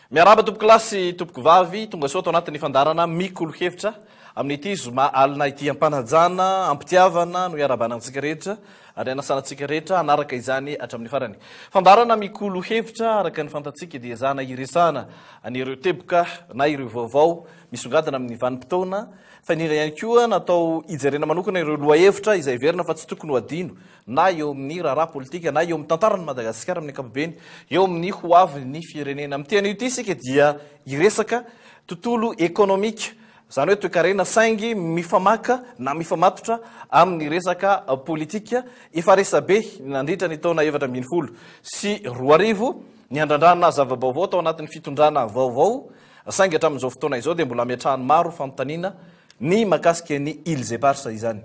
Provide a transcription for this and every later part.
Miarahaba tompokolahy sy tompokovavy, tonga soa ato anatin'ny fandaharana Mikolo Hevitra amin'ity zoma alina ity. Am-panajana, am-pitiavana no iarahabana antsika rehetra ary anasana antsika rehetra hanaraka izany hatramin'ny farany. Fandaharana Mikolo Hevitra araka ny fantatsika dia ezahana hiresahana an'ireo teboka na ireo vaovao misongadina amin'ny vanim-potoana fa indrindra ihany koa natao hijerena manokana ireo lohahevitra izay heverina fa tsy tokony ho adino na eo amin'ny raharaha politika na eo amin'ny tantaran'i Madagasikara amin'ny ankapobeny, eo amin'ny ho avin'ny firenena. Amin'ity anio ity isika dia hiresaka tontolo ekonomika, izany hoe toekarena saingy mifamaka na mifamatotra amin'ny resaka politika. Efa resabe nandritra ny taona 2014 ny handrandrana zava-baovao tao anatin'ny fitondrana vaovao, saingy hatramin'izao fotoana izao dia mbola ametrahan'ny maro fanontaniana ny mahakasika ny Îles Éparses izany.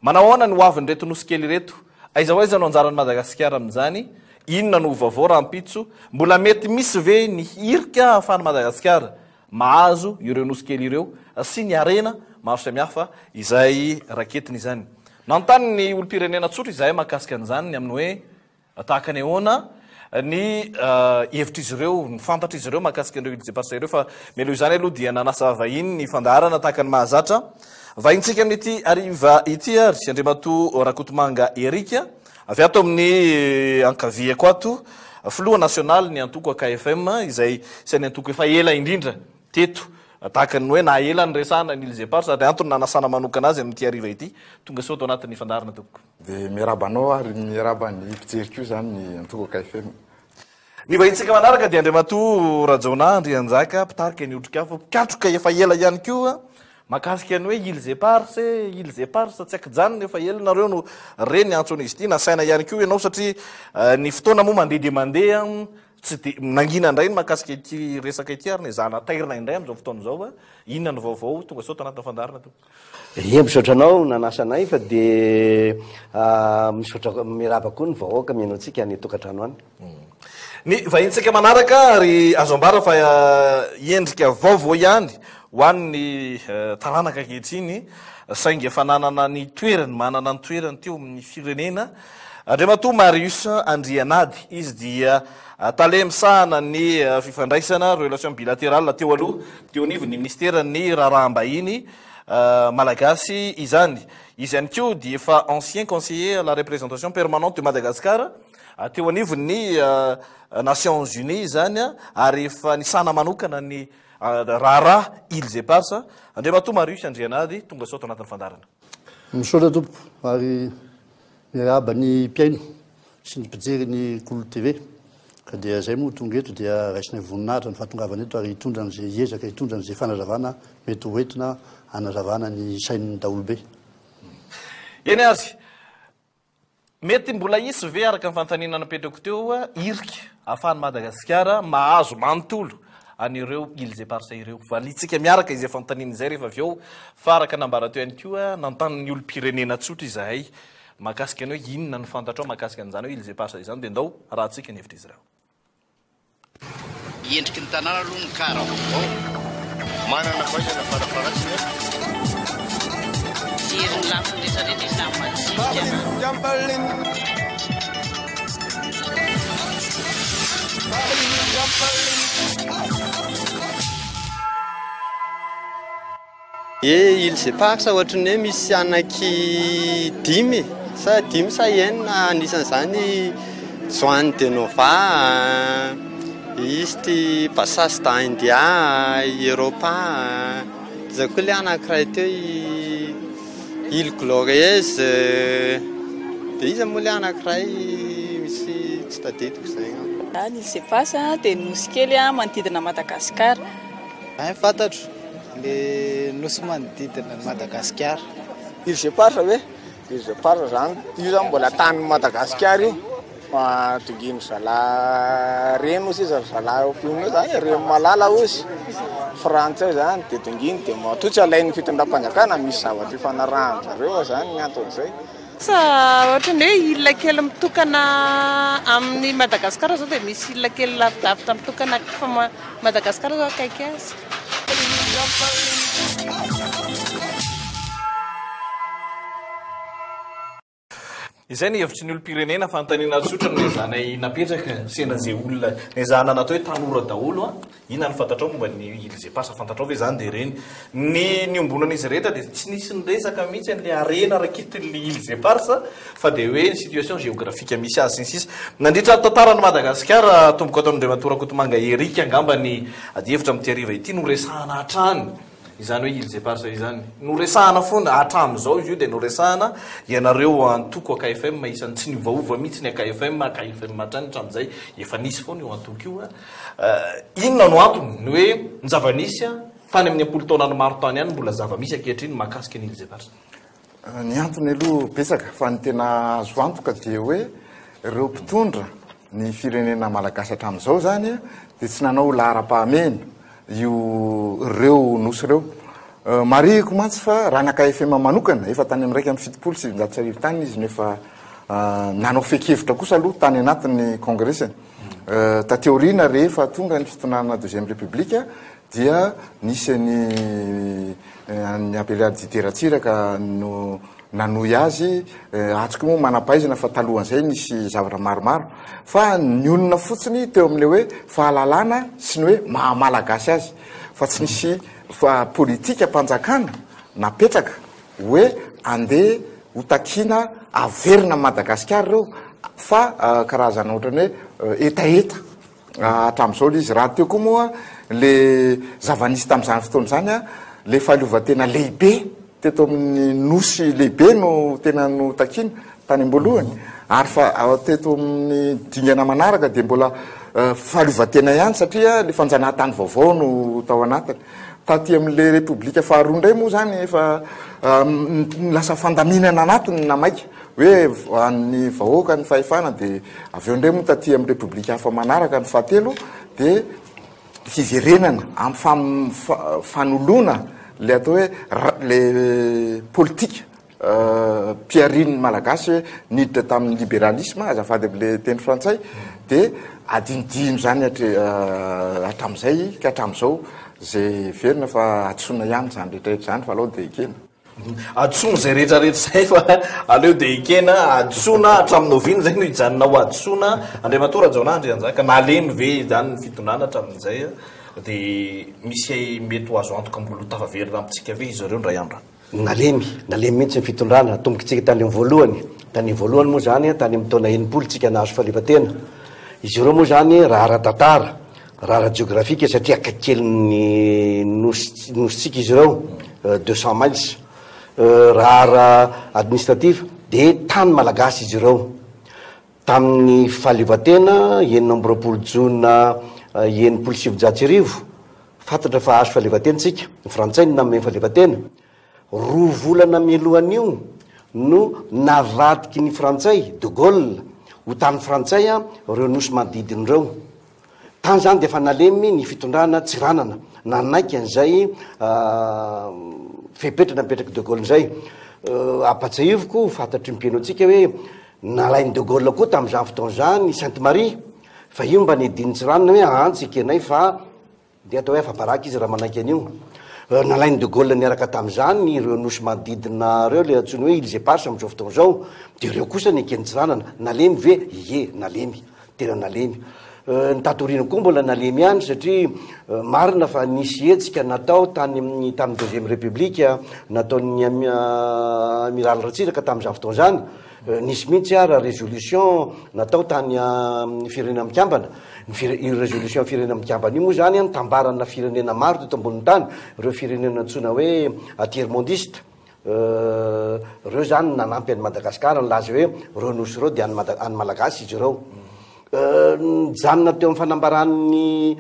Manao ahoana ny hoavin'ireto nosy kely ireto? Aiza ho aiza no anjaran'i Madagasikara amin'izany? Inona no ho vaovao rahampitso? Mbola mety misy ve ny hirika ahafahan'i Madagasikara mahazo ireo nosy kely ireo sy ny harena maro samihafa izay raketiny izany? Nanontany ny olom-pirenena tsotra izahay mahakasika an'izany ny amin'ny hoe Tahaka ny ahoana ny hevitr'izy ireo, ny fantatr'izy ireo mahakasika an'ireo Îles Éparses ireo fa mialoha izany aloha dia nanasa vahiny ny fandaharana tahaka ny mahazatra. Vahintsika amin'ity hariva ity ary Andriamatoa Rakotomanga Eric avy ato amin'ny ankaviako ato, filoha nasionaly ny antoko AKFM izay isan'ny antoko efa ela indrindra teto. Tahaka ny hoe naha ela niresahana ny Îles Éparses ary antony nanasana manokana azy amin'ity hariva ity. Tonga soa ato anatin'ny fandaharana tompoko. Dia miarahaba anao ary miarahaba ny mpijery koa izany ny antoko AKFM. Ny vahintsika manaraka dia Andriamatoa Rajaonah Andrianjaka, mpitarika ny Otrikafo, mpikatroka efa ela ihany koa mahakasika ny hoe Îles Éparses e, Îles Éparses, tsy ankijanona efa ela nareo no re niantso an'izy ity, nasaina ihany koa ianao satria ny fotoana moa mandeha dia mandeha, tsy dia nangina indray ny mahakasika ity resaka ity ary nezahana tairina indray amin'izao fotoana izao, inona no vaovao, tonga soa ato anatin'ny fandaharana tompoko. Ie, misaotra anao nanasa anay fa dia misaotra miarahaba koa ny vahoaka mihaino antsika any an-tokantrano any. Ny vahintsika manaraka ary azo ambara fa endrika vaovao ihany ho an'ny taranaka ankehitriny saingy efa nanana ny toerany, manana ny toerany teo amin'ny firenena Andriamatoa Marius Andrianady. Izy dia tale misahana ny fifandraisana, relations bilaterales, teo aloha teo anivon'ny minisiteran'ny raharaham-bahiny malagasy izany. Izy ihany koa dia efa ancien conseiller à la représentation permanente de Madagascar teo anivon'ny Nations Unies izany ary efa nisahana manokana ny raharaha Îles Éparses. Andriamatoa Marius Andrianady, tonga soa ato anatin'ny fandaharana. Misaotra tompoko ary miarahaba ny mpihaino sy ny mpijery ny Kolo TV. Ka dia izay moa tonga eto dia raisinay voninahitra ny fahatongavana eto ary hitondra an'izay hiezaka hitondra an'izay fanazavana mety ho entina hanazavana ny sain'ny daholobe. Eny ary, mety mbola hisy ve araka ny fanontaniana napetrako teo hirika ahafahan'i Madagasikara mahazo manontolo an'ireo Îles Éparses ireo? Valiantsika miaraka izay fanontaniana izay rehefa avy eo fa araka ny nambara teo ihany koa nanontany ny olom-pirenena tsotra izahay Mahakasika ny hoe inona no fantatrao mahakasika an'izany hoe Îles Éparses izany dia ndao arahantsika ny hevitr'izy ireo. Endriky ny tanàna aloha ny car vaovao. Manana faisana farafaharatsiny a. Mijery ny lafiny rehetra rehetra izy samy majinika. Ye Îles Éparses ohatry ny hoe misy anaky dimy sa dimy sa enina anisan'izany Juan de Nova, izy ity Bassas da India, Europa, iza koa ilay anankiray teo i Île Glorieuse, dia iza moa ilay anankiray misy tsy tadidiko izay angamba. Ny Îles Éparses dia nosy kely manodidina Madagasikara. Ein fantatro. Le nosy manodidina an'i Madagasikara. Îles Éparses ve? Îles Éparses zany, io zany mbola tanin'i Madagasikara io. Fa dongin-dry zalahy reny hozy izy, ry zalahy mpino io zany, reny malala hozy. Frantsay zany de donginy de matoa tsy alain'ny fitondram-panjakana misy zavatra ifanarahan-dry zareo ao zany ny anton'izay. Sa ohatran'ny hoe île kely mitokana amin'i Madagascar zao dia misy île kely lavidavitra mitokana fa Madagascar zao akaiky azy. Izay ny hevitry ny olom-pirenena, fanontaniana tsotra no nezahanay napetraka, sendra izay olona nezahana natao hoe tanora daholo an, inona no fantatrao momba ny Îles Éparses, fantatrao ve izany dia ireny. Ny niombonan'izy rehetra dia tsy nisy niresaka mihitsy an'ilay harena raketin'ilay Îles Éparses fa dia hoe ny situation géographique misy azy sy ny sisa. Nandritra ny tantaran'i Madagasikara, atomboko ato amin'Andriamatoa Rakotomanga Eric angamba ny adihevitra amin'ity hariva ity, noresahana hatrany. Izany hoe Îles Éparses izany. Noresahana foana, hatramin'izao izy io dia noresahana, ianareo antoko AKFM isan'ny tsy niovaova mihitsy ny AKFM, AKFM hatrany hatramin'izay, efa nisy foana io antoko io. Inona no antony? Ny hoe ny zava-nisy tany amin'ny am-polo taonany maro tany ihany mbola zava-misy ankehitriny mahakasika ny Îles Éparses. Ny antony aloha betsaka fa ny tena azo antoka dia hoe ireo mpitondra ny firenena malagasy hatramin'izao izany dia tsy nanao laharam-pahamehana io ireo nosy ireo. Marihiko mantsy fa raha ny AKFM manokana efa tany amin'ny 1971 tany izy no efa nanao fehin-kevitra kosa aloha tany anatin'ny kongresiny. Taty aoriana rehefa tonga ny fitondrana deuxième république dia nisy an'i an'i Abeliard Didier Ratsiraka no nanohy azy, atsy koa moa manam-pahaizana fa talohan'izay nisy zavatra maromaro fa nionona fotsiny teo amin'ilay hoe fahalalana sy ny hoe maha malagasy azy fa tsy nisy fa politikam-panjakana napetraka hoe andeha ho takiana averina amin'i Madagasikara ireo fa karazana ohatran'ny hoe hetaheta Hatramin'izao ilay izy. Raha teo koa moa le zava-nisy tamin'izany fotoana izany, le fahaleovantena lehibe teto amin'ny nosy lehibe no tena notakiana tany am-boalohany, ary fa teto amin'ny dingana manaraka dia mbola fahaleovantena ihany satria le fanjanahantany vaovao no tao anatiny. Taty amin'le repoblika faharoa indray moa izany efa lasa fandaminana anatiny na maika. Hoe an'ny vahoaka ny fahefana dia avy eo indray moa taty amin'ny repoblika hafa manaraka ny fahatelo dia fiverenana amin'ny fanoloana le atao hoe le politika mpiharin'ny malagasy hoe niditra tamin'ny libéralisme azafady amin'le teny frantsay dia adinodino izany hatramin'izay ka hatramin'izao izay heverina fa hadisoana ihany izany rehetra rehetra izany fa alao dia ekena. Hadisoana izay rehetra rehetra izay fa aleo dia ekena, hadisoana hatramin'ny oviana izay no hijanona ho hadisoana? Andriamatoa Rajaonah Andrianjaka, nalemy ve izany ny fitondrana hatramin'izay dia misy mety ho azo antoka mbola ho tafaverina amintsika ve izy ireo indray andro any? Nalemy, nalemy mihitsy ny fitondrana, atombokitsika tany amin'ny voalohany, tany amin'ny voalohany moa izany, tany amin'ny taona 60 tsika nahazo fahaleovantena, izy ireo moa izany raha ara-tantara, Raha ara-jeografika satria akaiky kelin'ny nosy nosintsika izy ireo, 200 miles. Raha ara-administratif dia tany malagasy izy ireo. Tamin'ny fahaleovantena 26 jona 1960, fantatra fa azo fahaleovantena isika, ny frantsay no nanome ny fahaleovantena. Roa volana mialohan'io no navadiky ny frantsay, de Gaulle, ho tany frantsay ireo nosy manodidina ireo. Tany izany dia efa nalemy ny fitondrana Tsiranana, nanaiky an'izay fepetra napetrak'i De Gaulle izay. Ampatsiahiviko ho fantatry ny mpihaino antsika hoe nalain'i De Gaulle koa tamin'izany fotoana izany i Sainte Marie, fa io mba nidin'i Tsiranana hoe aa tsy ekenay fa dia atao hoe afa-baraka izy raha manaiky an'io. Nalain'i De Gaulle niaraka tamin'izany ireo nosy manodidina ireo, ilay antsoina hoe Îles Éparses amin'izao fotoana izao, dia ireo kosa neken'i Tsiranana. Nalemy ve? Ie, nalemy. Tena nalemy. Ny tato aoriana koa mbola nalemy ihany satria marina fa nisy hetsika natao tany amin'ny tamin'ny deuxième république nataon'ny amiral Ratsiraka tamin'izany fotoana izany. Nisy mihitsy ara résolution natao tany amin'ny firenena mikambana. Ny fire- io résolution firenena mikambana io moa izany nitambarana firenena maro teto ambonin'ny tany, ireo firenena antsoina hoe tiers mondiste. Ireo izany nanampy an'i Madagasikara nilaza hoe ireo nosy ireo dia an'ny Mada- an'ny Malagasy izy ireo. Nijanona teo amin'ny fanambaran'ny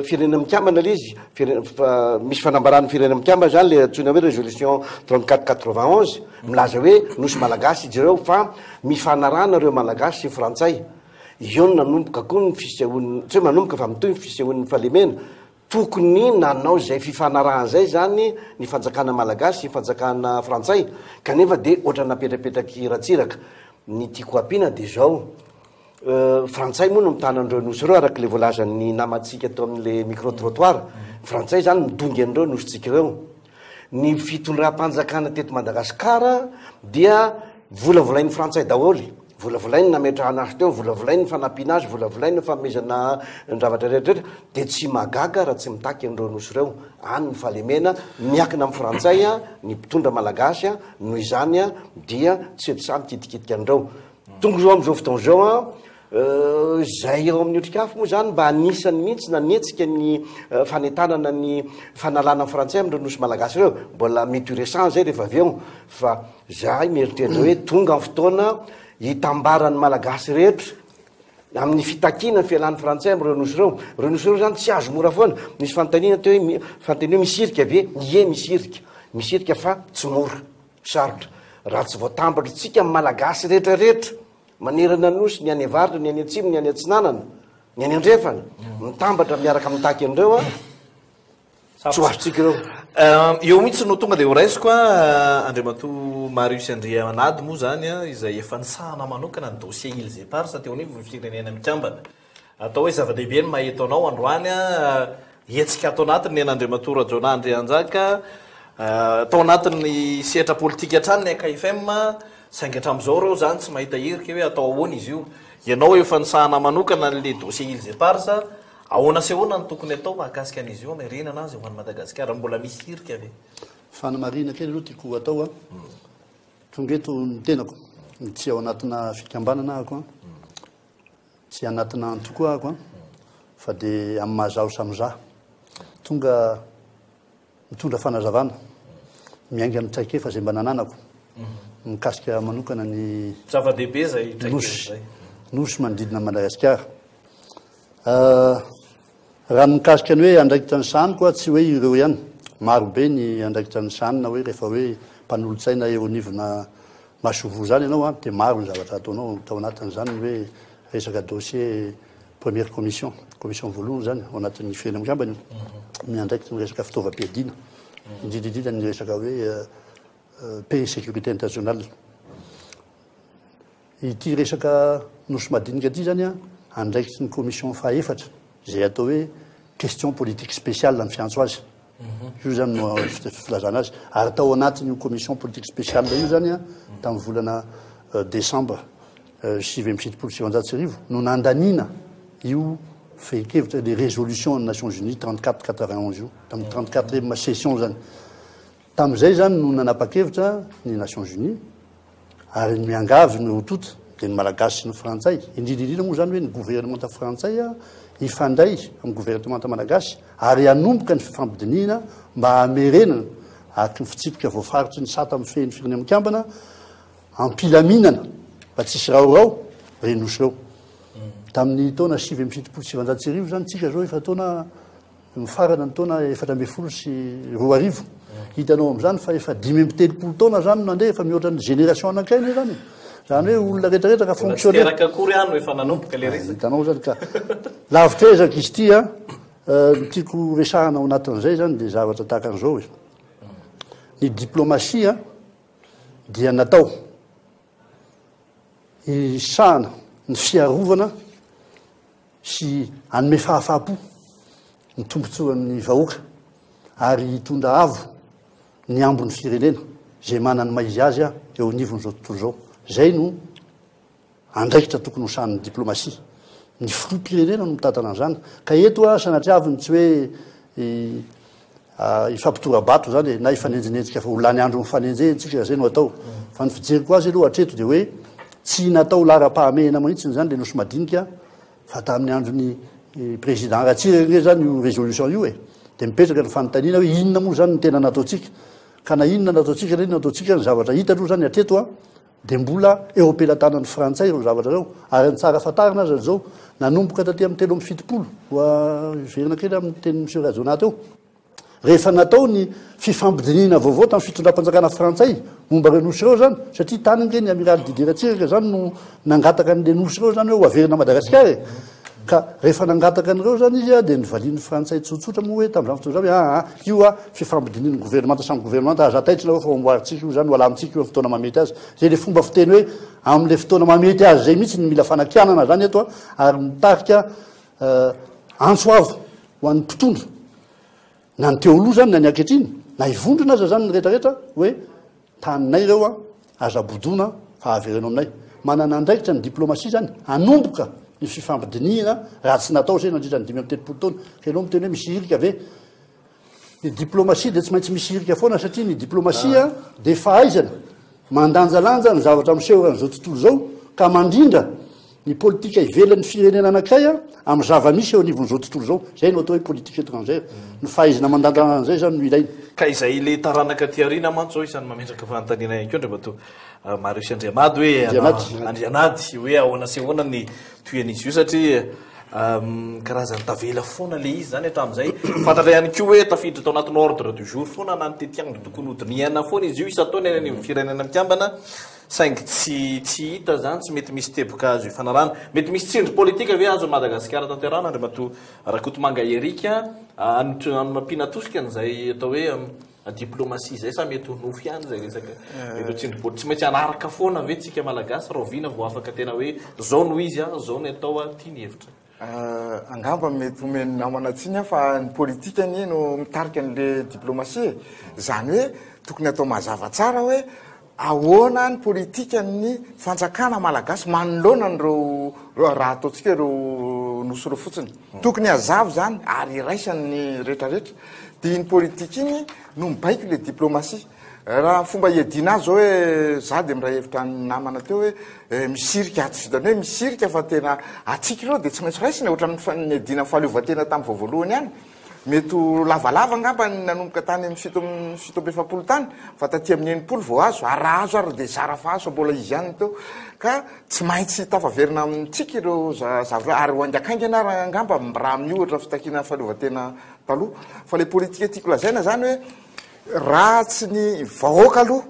Firenena Mikambana ilay izy, fire- fa misy fanambaran'ny Firenena Mikambana izany ilay antsoina hoe résolution 34 91 milaza hoe nosy malagasy izy ireo fa mifanarahana ireo Malagasy sy Frantsay. Eo no nanomboka koa ny fisehoan'ny, tsy hoe manomboka fa mitohy ny fisehoan'ny fahalemena. Tokony nanao izay fifanarahana izay izany ny fanjakana malagasy sy ny fanjakana frantsay kanefa dia ohatran'ny napetrapetraky Ratsiraka. Ny tiako ampiana dia izao, frantsay moa no mitana an'ireo nosy ireo araka ilay voalazan'ny namantsika teo amin'ilay micro trottoir. Ny frantsay izany midongy an'ireo nosintsika ireo. Ny fitondram-panjakana teto Madagasikara dia. Volavolain'ny frantsay daholo, volavolainy ny nametrahana azy teo, volavolainy ny fanampiana azy, volavolainy ny fanomezana ny zavatra rehetra rehetra, dia tsy mahagaga raha tsy mitaky an'ireo nosy ireo. Any ny fahalemena, miankina amin'ny frantsay ny mpitondra malagasy, noho izany dia tsy sahy mikitikitika an'ireo. Tonga izao amin'izao fotoana izao, Izay ao amin'ny Otrikafo moa izany mba anisany mihitsy nanetsika ny fanentanana ny fanalana ny frantsay amin'ireo nosy malagasy ireo. Mbola mety ho resahana izay rehefa avy eo fa izahay mieritreritra hoe tonga ny fotoana hitambaran'ny malagasy rehetra amin'ny fitakiana ny fialan'ny frantsay amin'ireo nosy ireo. Ireo nosy ireo izany tsy azo mora foana. Nisy fanontaniana teo hoe fanontaniana hoe misy hirika ve? Ie misy hirika. Misy hirika fa tsy mora. Sarotra. Raha tsy voatambatra tsika malagasy rehetra rehetra Manerana ny Nosy, ny any avaratra, ny any atsimo, ny any atsinanana, ny any andrefana, mitambatra miaraka mitaky an'ireo a, tsy ho azontsika ireo. Eo mihitsy no tonga dia ho raisiko a, Andriamatoa Marius Andriamanady moa izany a, izay efa nisahana manokana ny dossier Îles Éparses teo anivon'ny Firenena Mikambana. Atao hoe zava-dehibe ny maha eto anao androany a, hetsika ato anatiny ny an'Andriamatoa Rajaonah Andrianjaka, tao anatin'ny sehatra politika hatrany ny AKFM, saingy hatramin'izao ireo izany tsy mahita hirika hoe atao ahoana izy io. Ianao efa nisahana manokana an'ilay dossier Îles Éparses, ahoana sy ahoana no tokony atao mahakasika an'izy io hamerenana azy ho an'i Madagasikara, mbola misy hirika ve? Fanamarihana kely aloha tiako atao a, tonga eto ny tenako, tsy ao anatina fikambanana ahako an, Tsy anatina antoko ahako an, fa dia amin'ny maha zaho samy za. Tonga mitondra fanazavana, miainga amin'ny traikefa izay mba nananako, mikasika manokana ny Zava-dehibe izay traikefa Nosy, izay. Nosy manodidina an'i Madagasikara. Raha ny mikasika ny hoe andraikitra ny sahaniko aho, tsy hoe ireo ihany. Maro be ny andraikitra ny sahanina hoe rehefa hoe mpanolotsaina eo anivona masoivoho izany ianao an, dia maro ny zavatra ataonao. Tao anatin'izany ny hoe resaka dossier première commission, commission voalohany izany ao anatin'ny Firenena Mikambana io, miandraikitra ny resaka fitaovam-piadiana, indrindra indrindra ny resaka hoe paix et sécurité internationale. Ity resaka nosy madinika ity izany an, andraikitry ny commission fahaefatra, izay atao hoe question politique spéciale ny fiantso azy. Io izany no filazana azy. Ary tao anatin'io commission politique spéciale io izany an, tamin'ny volana décembre 1979 no nandaniana io fehin-kevitra, le résolution ny Nations Unies 34 91 io, tamin'ny 34e session izany. Tamin'izay izany no nanapa-kevitra ny Nations Unies ary miangavy ny roa tonta, dia ny Malagasy sy ny Frantsay, indrindra indrindra moa izany hoe ny governemanta frantsay hifandray amin'ny governemanta malagasy ary hanomboka ny fifampidinihina mba hamerenana araka ny fitsipika voafaritry ny sata mifehy ny Firenena Mikambana am-pilaminana mba tsy hisy raorao ireny nosy ireo. Tamin'ny taona 1979 izany tsika izao efa taona Mifarana ny taona 2014. Hitanao amin'izany fa efa 35 taona izany no nandeha, efa mihoatra ny génération anankiray anie izany e. Izany hoe olona rehetrarehetra ka Mbola tsy fonctionnaire. teraka akory aho no efa nanomboka ilay resaka. Hitanao izany ka. Lavitra ezaka izy ity a. Ny tiako resahana ao anatin'izay izany dia zavatra tahaka an'izao e. Ny diplomatie dia natao hisahana ny fiarovana sy hanome fahafaham-po ny tombontsoan'ny vahoaka ary hitondra avo ny ambon'ny firenena izay manana ny maha izy azy eo anivon'izao tontolo izao. Izay no andraikitra tokony ho sahanin'ny diplomasia. Ny filoham-pirenena no mitantana an'izany. Ka eto sanatriaviny tsy hoe Hifampitora-bato izany e, na hifanenjinenjika fa ho lany andro mifanenjehina tsika raha izay no atao. Fa ny fijeriko azy aloha hatreto dia hoe tsy natao laharam-pahamehana mihitsy izany ilay nosy madinika fa tamin'ny andron'ny président Ratsiraka ange izany io résolution io e. Dia mipetraka ny fanontaniana hoe inona moa izany no tena nataontsika. Ka na inona nataontsika na inona nataontsika ny zavatra hita aloha izany hatreto an, dia mbola eo am-pelatanan'ny frantsay ireo zavatra ireo. Ary ny tsara fantarina aza izao, nanomboka taty amin'ny 73, hiverina kely amin'ny tenin'i Monsieur Rajaonah teo, rehefa natao ny fifampidinihina vaovao tamin'ny fitondram-panjakana frantsay momba ireo nosy ireo izany, satria tany ange ny Amiral Didier Ratsiraka izany no nangataka an'ilay nosy ireo izany hoe ho averina Madagasikara e. Ka rehefa nangataka an'ireo izany izy dia novalian'ny frantsay tsotsotra moa hoe tamin'izany fotoana izany hoe aa io a fifampidinian'ny governemanta samy governemanta aza taitra nareo fa ho amboarintsika io izany ho alamintsika io amin'ny fotoana mahamety azy. Izay ilay fomba fiteny hoe amin'ilay fotoana mahamety azy izay mihitsy no mila fanakianana izany eto a, ary mitarika antso avo ho an'ny mpitondra na ny teo aloha izany na ny ankehitriny na hivondrona aza izany ny rehetrarehetra hoe taninay ireo a, aza bodoina. fa avereno aminay. Manana andraikitra ny diplomatie zany hanomboka ny fifampidinihina raha tsy natao izay nandritra ny 35 taona. Ka ianao miteny hoe misy hirika ve? Ny diplomatie dia tsy maintsy misy hirika foana satria ny diplomatie dia fahaizana mandanjalanja ny zavatra miseho eran'izao tontolo izao ka mandrindra ny politika ivelan'ny firenena anankiray amin'ny zava-misy eo anivon'izao tontolo izao. Izay no atao hoe politique étrangère. Ny fahaizana mandanjalanja an'izay izany no ilaina. Ka izay ilay taranaka aty aoriana mantsy izao isan'ny mametraka fanontaniana ihany koa Andriamatoa Marius Andriamady hoe Andrianady. Andrianady hoe ahoana sy ahoana ny tohin'izy io satria karazany tavela foana le izy zany hatramin'izay. Fantatra ihany koa hoe tafiditra tao anatin'ny ordre du jour foana na ny tetiandro tokony hodinihana foana izy io isan-taona eny anivon'ny firenena mikambana saingy tsy tsy hita zany, tsy mety misy teboka azo ifanarahana. Mety misy tsindry politika ve azon'i Madagasikara tanterahana Andriamatoa Rakotomanga Eric hanampiana tosika an'izay atao hoe Diplomatie izay sa mety ho nofy ihany izay resaka mety ho tsindry politika. Tsy maintsy hanaraka foana ve tsika Malagasy rahoviana vao afaka tena hoe zao no izy a, zao no atao a, ty ny hevitra. Angamba mety omen'ny namana tsiny aho fa ny politika anie no mitarika an'le diplomatie e. Izany hoe tokony atao mazava tsara hoe ahoana ny politikan'ny fanjakana malagasy manoloana an'ireo raha ataontsika ireo nosy ireo fotsiny. Tokony hazava izany ary iraisan'ny rehetrarehetra. Dia iny politika iny no mibaiko ilay diplomatie. Raha ny fomba hiadiana azy izao hoe za dia miray hevitra amin'ny namana teo hoe misirika, tsy vitan'ny hoe misirika fa tena antsika ireo dia tsy maintsy raisina ohatran'ny niadiana ny fahaleovantena tamin'ny vao voalohany ihany. Mety ho lavalava angamba ny nanomboka tany amin'ny fito amby 47 tany fa taty amin'ny 60 vao azo, ary raha azo ary dia zara fa azo fa mbola izy ihany no teo. Ka tsy maintsy tafaverina amintsika ireo zavatra ireo ary ho haingankaingana ary angamba raha miohatra ny fitakiana ny fahaleovantena taloha. Fa ilay politika tiako lazaina izany hoe raha tsy ny vahoaka aloha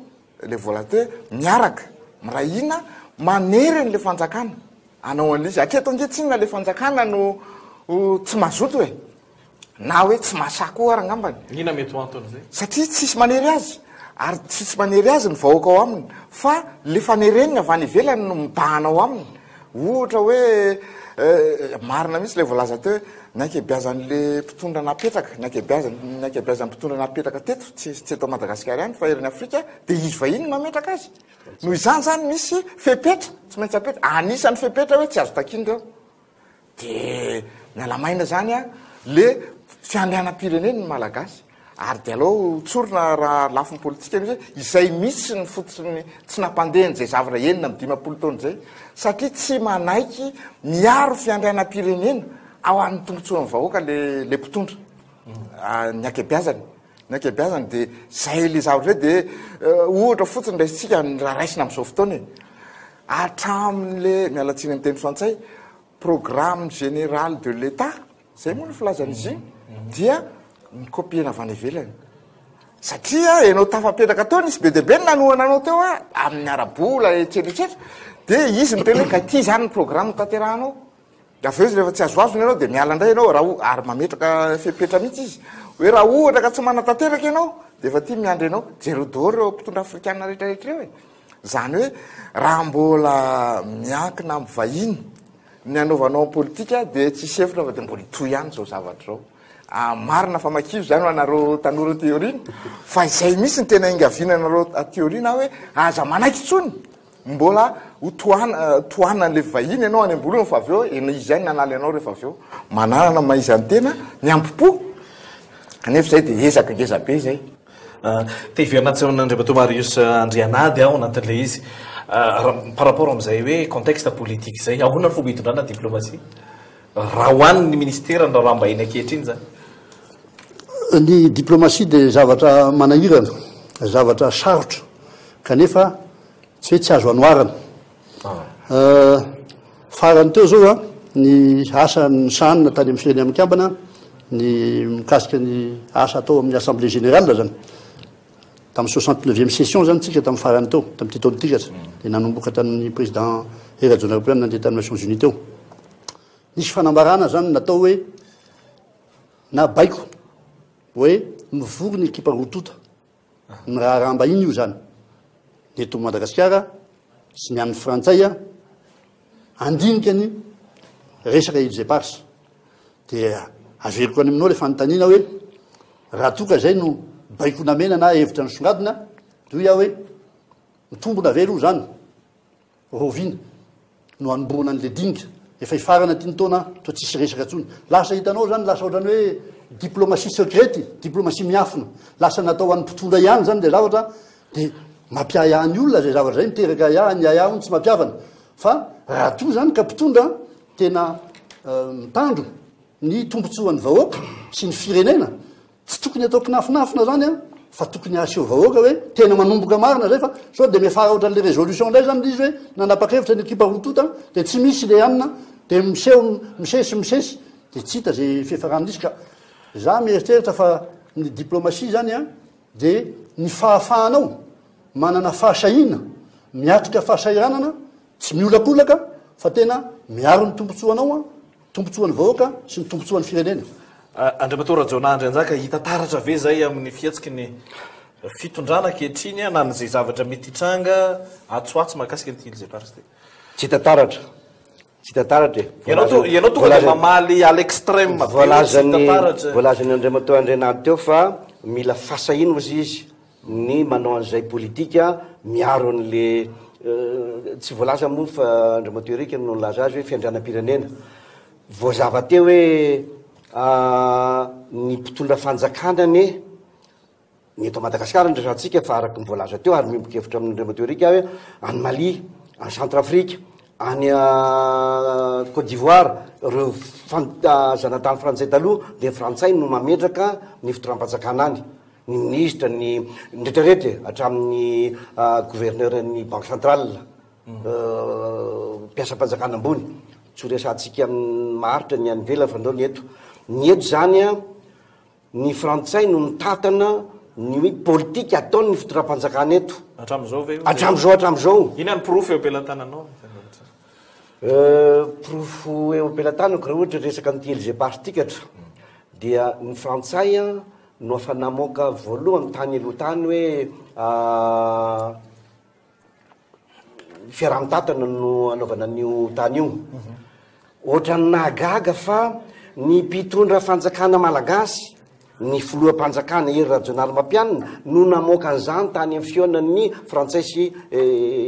ilay volonté miaraka, miray hina, manery an'ilay fanjakana hanao an'ilay izy. Hatreto ange tsinona ilay fanjakana no tsy mazoto e! Na hoe tsy mahasahy koa ary angambany. Inona mety ho anton'izay? Satria tsisy manery azy. Ary tsisy manery azy ny vahoaka ao aminy. Fa le fanereny avy any ivelany no mibahana ao aminy. Ohatra hoe, marina mihitsy ilay voalaza teo hoe, ny ankebiazan'le mpitondra napetraka, ny ankebiazany, ny ankebiazan'ny mpitondra napetraka teto, tsy tsy eto Madagasikara ihany fa eran'i Afrika, dia izy vahiny no nametraka azy. Noho izany izany misy fepetra tsy maintsy apetraka. Anisan'ny fepetra hoe tsy azo takiana ireo. De miala maina zany a le fiandrianam-pirenena ny Malagasy. Ary de aleo tsorina raha lafiny politika mihitsy hoe izay mihitsy ny fototry ny tsy nampandeha an'izay zavatra 56 taona izay. Satria tsy manaiky miaro fiandrianam-pirenena ao an'ny tombotsoan'ny vahoaka le le mpitondra. Ny ankebiazany. Ny ankebiazany de zay le zavatra zay de ohatra fotsiny raisintsika ny raha raisina amin'izao fotoana e. Hatramin'le, miala tsiny amin'ny teny frantsay, programme général de l'Etat, zay moa no filazan'izy iny, dia ni-copier-na avy any ivelany. Satria ianao tafapetraka teo, nisy be dia be ny nanohana anao teo a, amin'ny ara-bola, etsetra etsetra, dia izy miteny hoe ka ity izany ny programme tanterahanao. Dia avy eo izy rehefa tsy azoazony ianao dia miala indray ianao, raha o-, ary mametraka fepetra mihitsy izy, hoe raha ohatra ka tsy manatanteraka ianao, dia efa ity miandry anao. Jereo daholo ireo mpitondra afrikana rehetra rehetra ireo e. Izany hoe raha mbola miankina amin'ny vahiny ny hanaovanao ny politika dia tsisy hevitra fa dia mbola hitohy ihany izao zavatra izao. Ah, marina fa makivy izany ho anareo tanora aty aoriana, fa izay mihitsy no tena ingaviana anareo aty aoriana hoe aza manaiky intsony mbola ho tohana, tohanan'ilay vahiny ianao any am-boalohany fa avy eo ianao izy ihany nanaly anao rehefa avy eo. Mananana maha izy an'ny-tena, ny ambo-po, kanefa izay dia ezaka ngeza be izay. Te hiverina atsy amin'Andriamatoa Marius Andrianady aho anatin'ilay izy. Par rapport amin'izay hoe contexte politique izay, ahoana ny fomba hitondrana diplomatie? Raha ho an'ny ministeran'ny raharaham-bahiny ankehitriny izany. Ny diplomatie dia zavatra manahirana, zavatra sarotra, kanefa tsy hoe tsy azo anoharana. Farany teo izao an, ny asa nosahanina tany amin'ny Firenena Mikambana, ny mikasika ny asa atao amin'ny Assemblée Générale izany. Tamin'ny soixante neuvième session izany tsika tamin'ny farany teo, tamin'ity taona ity katra. Dia nanomboka tamin'ny Président Hery Rajaonarimampianina nandeha tany Nations Unies teo. Nisy fanambarana izany natao hoe na baiko hoe mivory ny ekipa roa tonta. Ny raharaham-bahiny io izany, ny eto Madagasikara sy ny an'ny frantsay handinika ny resaka îles éparses. Dia averiko any aminao ilay fanontaniana hoe raha toa ka izay no baiko namena na hevitra nisongadina, dia hoy aho hoe mitombina ve aloha izany? Rahoviana no hanombohana an'ilay dinika? Efa hifarana ity ny taona toa tsisy resaka intsony. Lasa hitanao zany lasa ohatran'ny hoe diplomatie secrète, diplomatie miafina. Lasa natao ho an'ny mpitondra ihany zany ilay zavatra dia mampiahiahy ny olona izay zavatra izay, miteraka ahiahy, ny ahiahy hono tsy mampihavana. Fa raha toa zany ka mpitondra tena mitandro ny tombontsoan'ny vahoaka sy ny firenena, Tsy tokony atao kinafinafina zany an, fa tokony aseho vahoaka hoe tena manomboka marina zay fa sao de miafara ohatran'le résolution indray zany le izy hoe nanapa-kevitra ny ekipa roa tonta de tsy misy le anona de miseho misesy misesy de tsy hita ze fiafaran'izy ka za mieritreritra fa ny diplomatie zany an de ny fahafahanao manana fahasahiana miatrika fahasahiranana tsy miolakolaka fa tena miaro ny tombontsoanao an Tombontsoan'ny vahoaka sy ny tombontsoan'ny firenena. Andriamatoa Rajaonah Andrianjaka, hita taratra ve izay amin'ny fihetsiky ny fitondrana ankehitriny na an'izay zavatra mety hitranga atsy ho atsy mahakasika an'ity Îles Éparses ity? Tsy hita taratra. Tsy hita taratra e. Ianao to, ianao tonga dia mamaly à l'extrême be hoe tsy hita taratra. Voalazan'i Andriamatoa Andrianady teo fa mila fahasahiana hozy izy ny manao an'izay politika miaro an'le tsy voalaza moa fa Andriamatoa Eric no nilaza azy hoe fiandrianam-pirenena. Voazava teo hoe ny mpitondra fanjakana anie ny eto Madagasikara no resahantsika fa araka ny voalaza teo ary miombon-kevitra amin'Andriamatoa Eric aho hoe any Mali, any Centrafrique, any Côte d'Ivoire, ireo zanatany frantsay taloha dia ny frantsay no mametraka ny fitondram-panjakana any. ny minisitra, ny ny rehetra rehetra e, hatramin'ny gouverneur ny banque centrale, mpiasam-panjakana ambony, tsy ho resahantsika amin'ny maharitra ny any ivelany fa ndao ny eto. Ny eto zany an, ny frantsay no mitantana ny hoe politika ataon'ny fitondram-panjakana eto. Hatramin'izao ve io? Hatramin'izao, hatramin'izao. Inona ny porofo eo am-pelatananao? Porofo eo am-pelatanako raha ohatra resaka an'ity Elysée Partikatra dia ny frantsay an, no efa namoaka voalohany tany aloha tany hoe fiaraha-mitantana no anaovana an'io tany io. Ohatran'ny nahagaga fa ny mpitondra fanjakana malagasy, ny filoham-panjakana Hery Rajaonarimampianina no namoaka an'izany tany amin'ny fihaonan'ny frantsay sy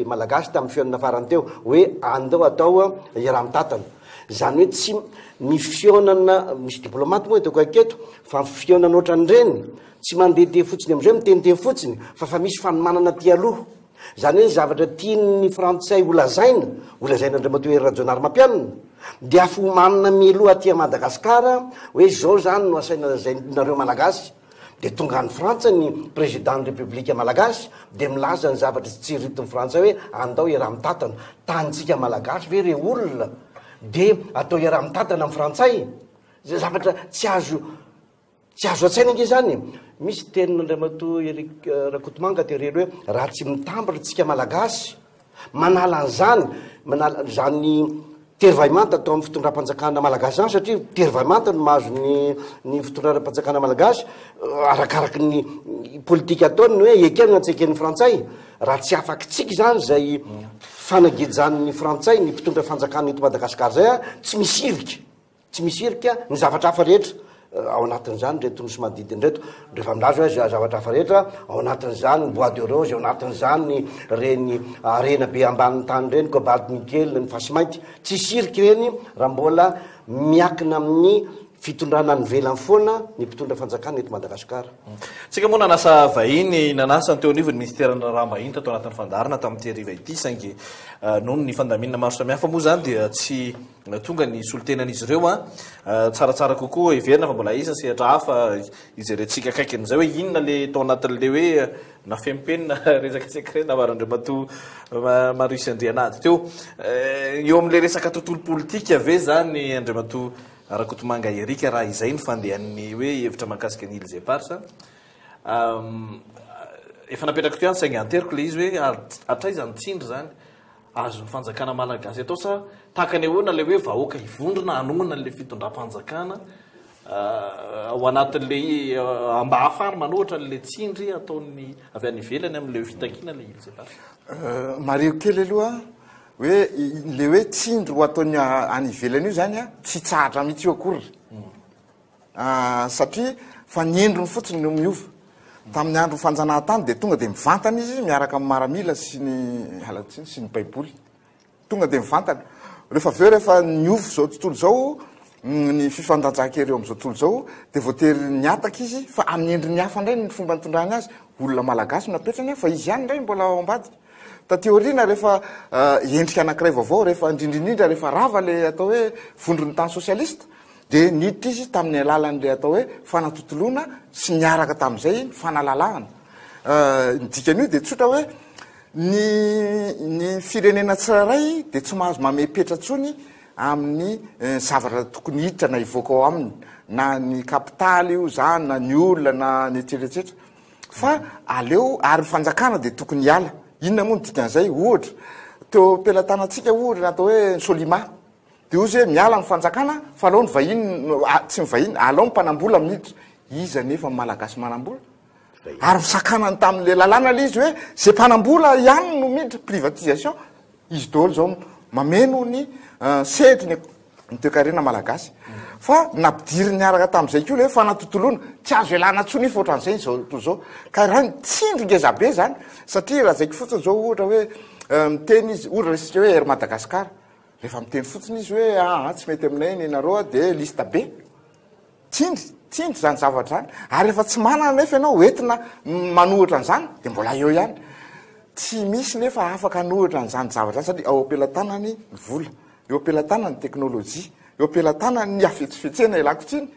malagasy tamin'ny fihaonana farany teo hoe andao atao iaraha-mitantana. Izany hoe tsy ny fihaonana, misy diplomate moa eto akaiky eto, fa ny fihaonana ohatran'ireny, tsy mandehandeha fotsiny amin'izay, miteniteny fotsiny, fa fa misy fanomanana aty aloha. Izany hoe ny zavatra tian'ny frantsay ho lazaina, ho lazain'Andriamatoa Hery Rajaonarimampianina, dia afa omanina mialoha aty Madagasikara hoe izao izany no asaina lazainareo Malagasy. Dia tonga any Frantsa ny Président ny République Malagasy dia milaza ny zavatra tsy tsiriritin'ny Frantsay hoe andao hiaraha-mitantana. Tanintsika Malagasy ve re olona dia atao hiaraha-mitantana amin'ny Frantsay? Izay zavatra tsy azo tsy azo an-tsaina ange izany e. Misy tenin'Andriamatoa Eric Rakotomanga tery hoe raha tsy mitambatra tsika Malagasy Manala an'izany, manala izany tery vaimanta atao amin'ny fitondram-panjakana malagasy izany satria tery vaimanta no mahazo ny ny fitondram-panjakana malagasy arakaraky ny politika ataony ny hoe ekena na tsy eken'ny frantsay. Raha tsy afakitsika izany izay fanagejan'ny frantsay ny mpitondra fanjakana eto Madagasikara izay, tsy misy hirika. Tsy misy hirika ny zavatra hafa rehetra ao anatin'izany ireto nosy manodidina ireto. Rehefa milaza hoe zavatra hafa rehetra, ao anatin'izany ny bois de rose, ao anatin'izany ireny harena be ambanin'ny tany ireny, cobalt, nickel, ny fasimainty. Tsisy hirika ireny raha mbola miankina amin'ny fitondrana any ivelany foana ny mpitondra fanjakana eto Madagasikara. Tsika moa nanasa vahiny, nanasa ny teo anivon'ny minisiteran'ny raharaham-bahiny tato anatin'ny fandaharana tamin'ity hariva ity, saingy noho ny fandaminana maro samihafa moa izany dia tsy Tonga ny solontenan'izy ireo an. Tsaratsara kokoa heverina fa mbola hisy ny sehatra hafa hijerentsika akaiky an'izay hoe inona le tao anatin'le hoe nafempenina resaka secret nambaran'Andriamatoa Marius Andrianady teo. Eo amin'le resaka tontolo politika ve zany Andriamatoa Rakotomanga Eric raha izay ny fandehan'ny hoe hevitra mahakasika ny Îles Éparses? Efa napetrako teo ihany saingy anteriko le izy hoe hatraiza ny tsindry zany? Azon'ny fanjakana malagasy atao sa tahaka ny ahoana ilay hoe vahoaka hivondrona hanohana an'ilay fitondram-panjakana ao anatin'ilay mba hahafahany manohitra an'ilay tsindry ataon'ny avy any ivelany amin'ilay fitakiana ilay îles éparses? Mariho kely aloha hoe ilay hoe tsindry ho ataon'ny any ivelany io zany tsy hitsahatra mihitsy io akory. Satria fa ny endriny fotsiny no miova. Tamin'ny andro fanjanahantany dia tonga dia mivantana izy miaraka amin'ny maramila sy ny, miala tsiny, sy ny baiboly. Tonga dia mivantana. Rehefa avy eo rehefa niova izao tontolo izao, ny fifandanjan-kery eo amin'izao tontolo izao, dia voatery nihataka izy fa amin'ny endriny hafa indray ny fomba nitondrany azy. Olona malagasy no napetrany fa izy ihany indray mbola ao ambadika. Taty aoriana rehefa endrika anankiray vaovao, rehefa indrindra indrindra rehefa rava ilay atao hoe vondron'ny tany sosialista, dia niditra izy tamin'ny alalan'ilay atao hoe fanatontoloana sy niaraka tamin'izay ny fanalalahana. Ny dikan'io dia tsotra hoe Ny ny firenena tsirairay dia tsy mahazo mamepetra intsony amin'ny zavatra tokony hiditra na hivoaka ao aminy, na ny kapitaly io izany na ny olona na ny etsetra etsetra, fa aleo ary ny fanjakana dia tokony hiala. Inona moa ny dikan'izay? Ohatra, teo am-pelatanantsika ohatra ny atao hoe ny Solima, dia hoy izy hoe miala ny fanjakana fa aleo ny vahiny, tsy ny vahiny, aleo ny mpanambola miditra. Iza anefa ny Malagasy manambola? Ary nosakanany tamin'ilay lalàna ilay izy hoe izay mpanam-bola ihany no miditra, privatisation, izy daholo izao mameno ny sehatry ny ny toekarena malagasy. Fa nampidiriny niaraka tamin'izay koa ilay hoe fanatontoloana, tsy azo ialana intsony io fa ohatran'izay izao tontolo izao. Ka raha ny tsindry ngeza be izany, satria lazaiko fotsiny izao ohatra hoe miteny izy, ohatra raisitsika hoe Air Madagascar, rehefa miteny fotsiny izy hoe aa tsy mety aminay ny nareo dia liste be. Tsindry, tsindry izany zavatra izany. Ary rehefa tsy manana nefa ianao hoentina manohitra an'izany dia mbola eo ihany. Tsy misy nefa afaka hanohitra an'izany zavatra izany satria ao am-pelatanany ny vola, eo am-pelatanany ny teknolojia, eo am-pelatanany ny hafetsifetsena ialako tsiny,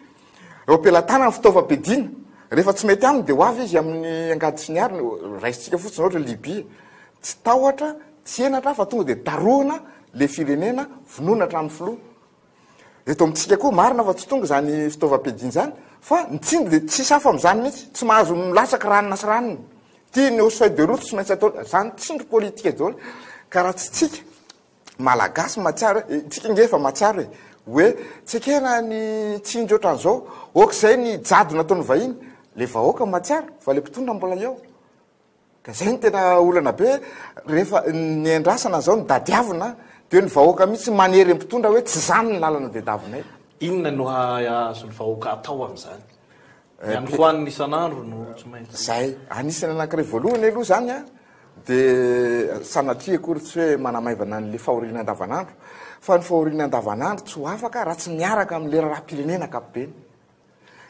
eo am-pelatanany ny fitaovam-piadiana. Rehefa tsy mety aminy dia ho avy izy amin'ny angady sy ny ariny. Raisintsika fotsiny ohatra Libya. Tsy tahotra, tsy henatra fa tonga dia darohina ilay firenena, vonoina hatramin'ny filoha. Eto amintsika koa marina fa tsy tonga izany fitaovam-piadiana izany fa ny tsindry dia tsisy hafa amin'izany mihitsy, tsy mahazo milatsaka ranona sy ranona. Ity ny feuille de route tsy maintsy atao, izany tsindry politika daholo. Ka raha tsy tsika Malagasy mahatsiaro hoe, tsika nge efa mahatsiaro e, hoe tsy ekena ny tsindry ohatran'izao, ok izay ny jadona ataon'ny vahiny, le vahoaka mahatsiaro fa le mpitondra mbola eo. Ka zay no tena olana be, rehefa ny andrasana zao no dadiavina, de ny vahoaka mihitsy manery ny mpitondra hoe tsy zany ny lalana diadavinay. Inona no azon'ny vahoaka atao amin'izany? Ny any ho an'ny isan'andro no tsy maintsy. Zay, anisan'ny anankiray voalohany aloha zany an, de sanatria akory tsy hoe manamaivana an'le fahoriana andavanandro, fa ny fahoriana andavanandro tsy ho afaka raha tsy miaraka amin'le raharaham-pirenena ankapobeny.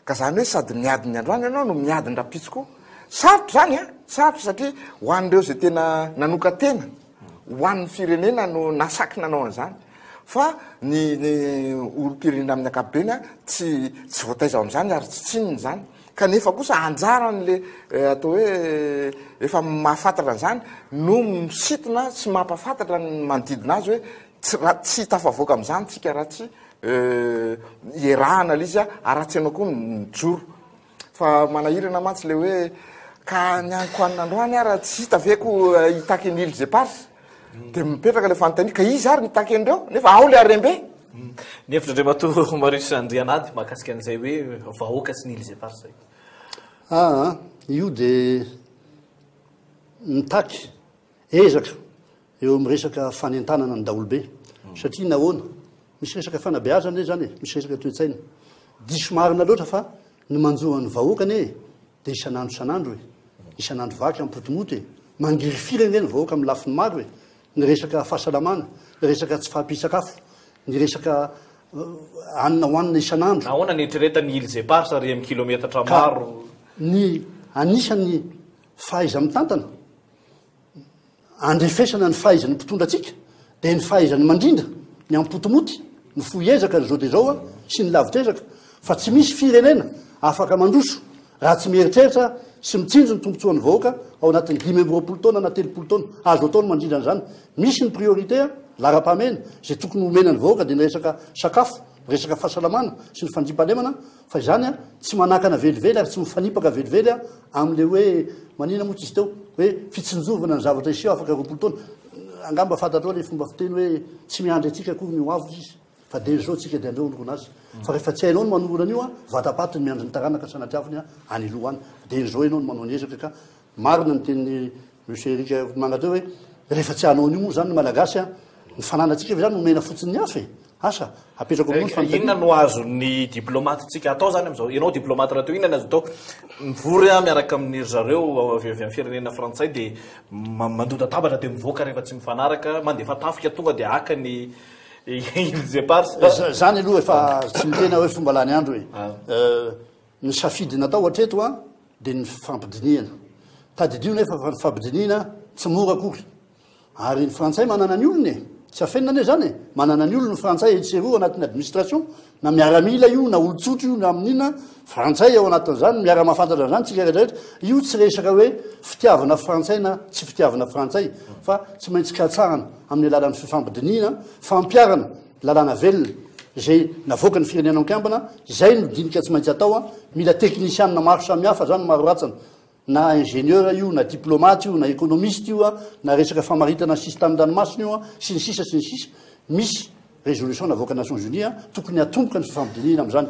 Ka zany hoe sady miady ny androany ianao no miady ny rahampitso koa. Sarotra zany an! Sarotra satria ho an'ireo izay tena nanokan-tena ho an'ny firenena no nasaky nanao an'izany. Fa ny ny olom-pirenena amin'ny ankapobeny an, tsy tsy voataiza ao amin'izany ary tsy tsininy izany. Kanefa kosa anjaran'le atao hoe efa mahafantatra an'izany no misintona sy mampahafantatra ny manodidina azy hoe tsy raha tsy tafavoaka amin'izany tsika raha tsy Ierahana ilay izy ary raha tsy ianao koa mijoro. Fa manahirana mantsy ilay hoe ka ny any kohanina androany ara tsy hita ve ko hitaky ny îles éparses? Dia mipetraka ilay fanontaniana, ka iza ary nitaky an'ireo? Nefa ao ilay harem-be. Ny hevitr'Andriamatoa Marius Andrianady mahakasika an'izay hoe vahoaka sy ny îles éparses izay. Aa, io dia mitaky ezaka eo amin'ny resaka fanentanana ny daholobe. Satria nahoana? Misy resaka fanabeazana anie izany e, misy resaka toe-tsaina. Diso marina loatra fa ny manjo an'ny vahoaka anie dia isan'andro isan'andro e. Isan'andro vaky am-potomoto e. Mangirifiry anie ny vahoaka amin'ny lafiny maro e. Ny resaka fahasalamana, ny resaka tsy fahampian-tsakafo, ny resaka hanina hohanina isan'andro. Nahoana ny eritreretan'ny Îles Éparses ary amin'ny kilometatra maro? Ka ny anisan'ny fahaiza-mitantana Andrefesana ny fahaizan'ny mpitondra antsika dia ny fahaizany mandrindra ny ampotomoty, ny fohy ezaka ny zao dia zao sy ny lavitr'ezaka fa tsy misy firenena afaka mandroso raha tsy mieritreritra sy mitsinjo ny tombontsoan'ny vahoaka ao anatin'ny 25 taona na 30 taona. Azo atao ny mandrindra an'izany. Misy ny priorité, laharam-pahamehana, izay tokony homena ny vahoaka dia ny resaka sakafo, ny resaka fahasalamana sy ny fandriampahalemana Fa izany an, tsy manakana velively ary tsy mifanipaka velively an, amin'ilay hoe, manina moa tsisy teo, hoe fitsinjovana ny zavatra hiseho afaka 20 taona. Angamba fantatrao ilay fomba fiteny hoe tsy miandry antsika akory ny ho avy izy, fa dia izao tsika dia aleo hanorina azy. Fa rehefa tsy hainao ny manorina an'io an, vata-paty ny miandry ny taranaka sanatriaviny an, any aloha any. Dia izao ianao no manao ny ezaka ka marina ny tenin'i Monsieur Eric Rakotomanga teo hoe rehefa tsy hanao an'io moa izany ny Malagasy an, ny fananantsika ve izany omena fotsiny ny hafa e? Asa, apetrako aminao ny fanontaniana. Inona no azon'ny diplomatintsika atao zany amin'izao? Ianao diplomate rahateo, inona no azo atao? Mivory aho miaraka amin'ny ry zareo avy amin'ny firenena frantsay dia mandoda-tabatra dia mivoaka rehefa tsy mifanaraka, mandefa tafika tonga dia haka ny îles éparses. Zany aloha efa tsy miteny aho hoe fomba lany andro e. Ny safidy natao hatreto dia ny fifampidinihana. Tadidio nefa fa ny fifampidinihana tsy mora akory. Ary ny frantsay manana ny olony e! Tsy afenina anie zany e! Manana ny olony ny frantsay etsy sy eroa anatin'ny administration, na miaramila io na olon-tsotra io na amin'inona, frantsay ao anatin'izany, miara-mahafantatra an'izany tsika rehetra rehetra. Io tsy resaka hoe fitiavana frantsay na tsy fitiavana frantsay fa tsy maintsy katsahana amin'ny alalan'ny fifampidinihina, fampiharana lalàna velona izay navoakan'ny firenena mikambana, izay no dinika tsy maintsy atao, mila teknisianina maro samihafa zany maro ratsana. Na ingénieur io, na diplomate io, na économiste io, na resaka famaritana ny sisin-tanin-dranomasina io, sy ny sisa sy ny sisa, misy résolution navoakan'ny Nations Unies, tokony hatomboka ny fifampidinihina amin'izany,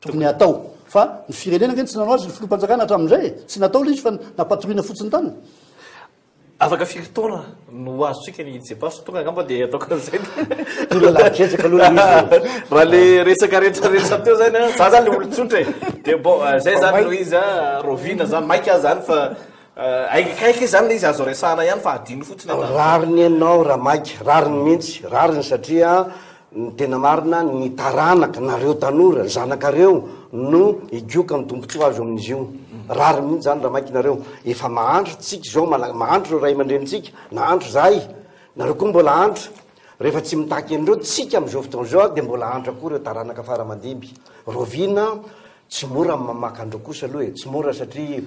tokony hatao. Fa ny firenena ange tsy nanao azy, ny filoham-panjakana hatramin'izay e, tsy natao ilay izy fa nampatoriana fotsiny tany. Afaka firy taona no ho azontsika ny îles éparses? Tonga angamba dia ataoko an'izay. Tolona lavitr'ezaka aloha ilay izy. Raha le resaka rehetra rehetra teo zany an, za zany le olon-tsotra e. Dia bon, zay zany no izy an, rahoviana zany, maika aho zany fa aikaikaiky zany le izy azo resahana ihany fa adino fotsiny an. Rariny ianao Ramaika, rariny mihitsy, rariny satria Ny tena marina, ny taranaka, nareo tanora, ny zanakareo no higoka ny tombontsoa azo amin'izy io. Rariny mihitsy zany raha maika nareo. Efa mahantra tsika izao, mahantra ireo ray aman-drenintsika, nahantra izahay, nareo koa mbola hahantra. Rehefa tsy mitaky an'ireo tsika amin'izao fotoana izao dia mbola hahantra koa ireo taranaka fara aman-dimby. Rahoviana? Tsy mora ny mamaka an'ireo kosa aloha e, tsy mora satria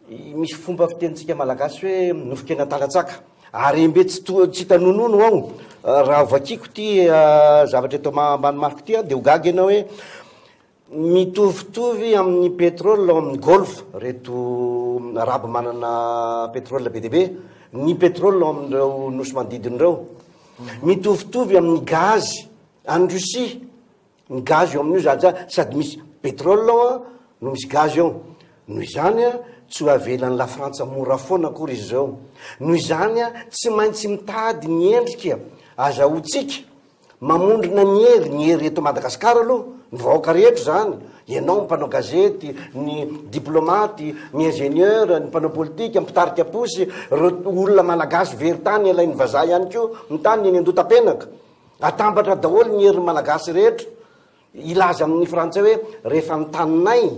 Misy fomba fitenintsika malagasy hoe nofon-kena talatsaka. Harem-be tsy to- tsy hita nonono ao. Raha vakiako ity zavatra eto ambany mariko ity dia ho gaga ianao hoe mitovitovy amin'ny pétrole ao amin'ny golfe reto arabo manana pétrole be dia be, ny pétrole ao amin'ireo nosy manodidina ireo. Mitovitovy amin'ny gaz any Russie. Ny gaz eo amin'io zany sady misy pétrole ao an, no misy gaz eo. Noho izany an, tsy ho avelan'i la Frantsa mora foana akory izy ireo. Noho izany an, tsy maintsy mitady ny endrika azahoantsika mamondrona ny hery, ny hery eto Madagasikara aloha, ny vahoaka rehetra izany, ianao mpanao gazety, ny diplomaty, ny ingénieur, ny mpanao politika, ny mpitarika posy, ireo olona malagasy very tany alain'ny vazaha ihany koa ny tany eny Andohatapenaka. Atambatra daholo ny herin'ny Malagasy rehetra hilaza amin'ny Frantsay hoe rehefa ny taninay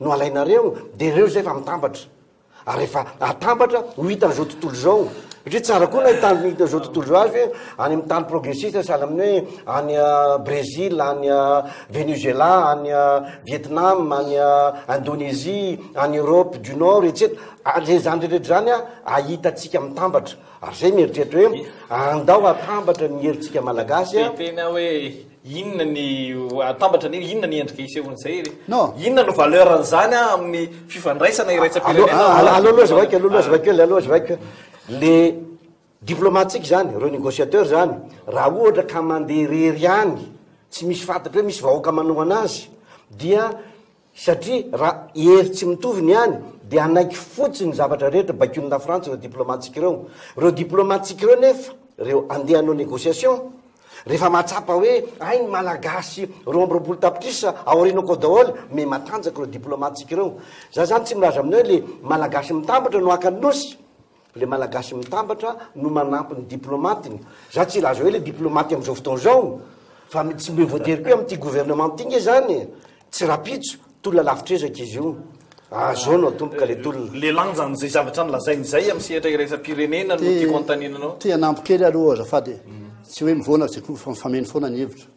no alainareo dia ireo izay fa mitambatra. Ary rehefa atambatra ho hitan'izao tontolo izao. Satria tsara koa na hitan'izao tontolo izao azy hoe any amin'ny tany progressiste sahala amin'ny hoe any Brésil, any Venezuela, any Vietnam, any Indonésie, any Europe du Nord, etc. Ary izany rehetra izany ahitantsika mitambatra. Ary zay mieritreritra hoe andao atambatra ny herintsika Malagasy a. Te-hiteny aho hoe inona ny atambatra ny inona ny endrika isehoan'izay ry? Non. Inona no valeur an'izany a amin'ny fifandraisana iraisam-pirenena? Aloha aloha azavaiko, aloha azavaiko kely, aloha azavaiko. Le diplomatique zany, ireo négociateur zany, raha ohatra ka mandeha irery ihany, tsy misy fantatra hoe misy vahoaka manohana azy, dia Satria raha hery tsy mitovy ny any dia hanaiky fotsiny ny zavatra rehetra baikoin'i Lafrantsa ireo diplomates-tsika ireo. Ireo diplomates-tsika ireo nefa, ireo andeha hanao négociation, rehefa mahatsapa hoe hay ny Malagasy 22 tapitrisa aorianako ao daholo, miha matanjaka ireo diplomates-tsika ireo. Za zany tsy milaza aminao hoe le Malagasy mitambatra no haka ny Nosy. Le malagasy mitambatra no manampy ny diplomatiny. Za tsy hilaza hoe le diplomaty amizao fotoana izao fa tsy mbe voatery koa amity gouvernement ty nge zany e. Tsy rapitso, tolona lavitr'ezaka izy io. Ah zao no atomboka le tolona. Le lanjan'izay zavatra nolazainy izay amin'ny sehatra iraisam-pirenena no tiako anontaniana anao. Te hanampy kely aloha azafady e. Tsy hoe mivoana tsy akory fa mifameno foana ny hevitra.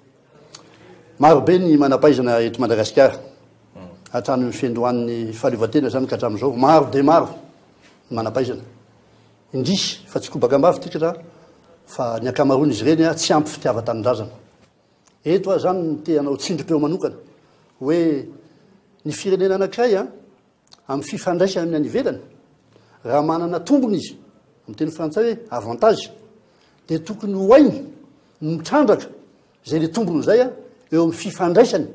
Maro be ny manam-pahaizana eto Madagasikara. Hatramin'ny fiandohan'ny fahaleovantena izany ka hatramin'izao, maro dia maro. ny manam-pahaizana. Indrisy fa tsy kobaka am-bava ity kra fa ny ankamaroan'izy ireny tsy ampy fitiavan-tanindrazana. Eto aho izany no te hanao tsindrim-peo manokana hoe ny firenena anankiray amin'ny fifandraisany amin'ny any ivelany, raha manana tombony izy, amin'ny teny frantsay hoe avantage, dia tokony ho hainy ny mitrandraka izay le tombony izay eo amin'ny fifandraisany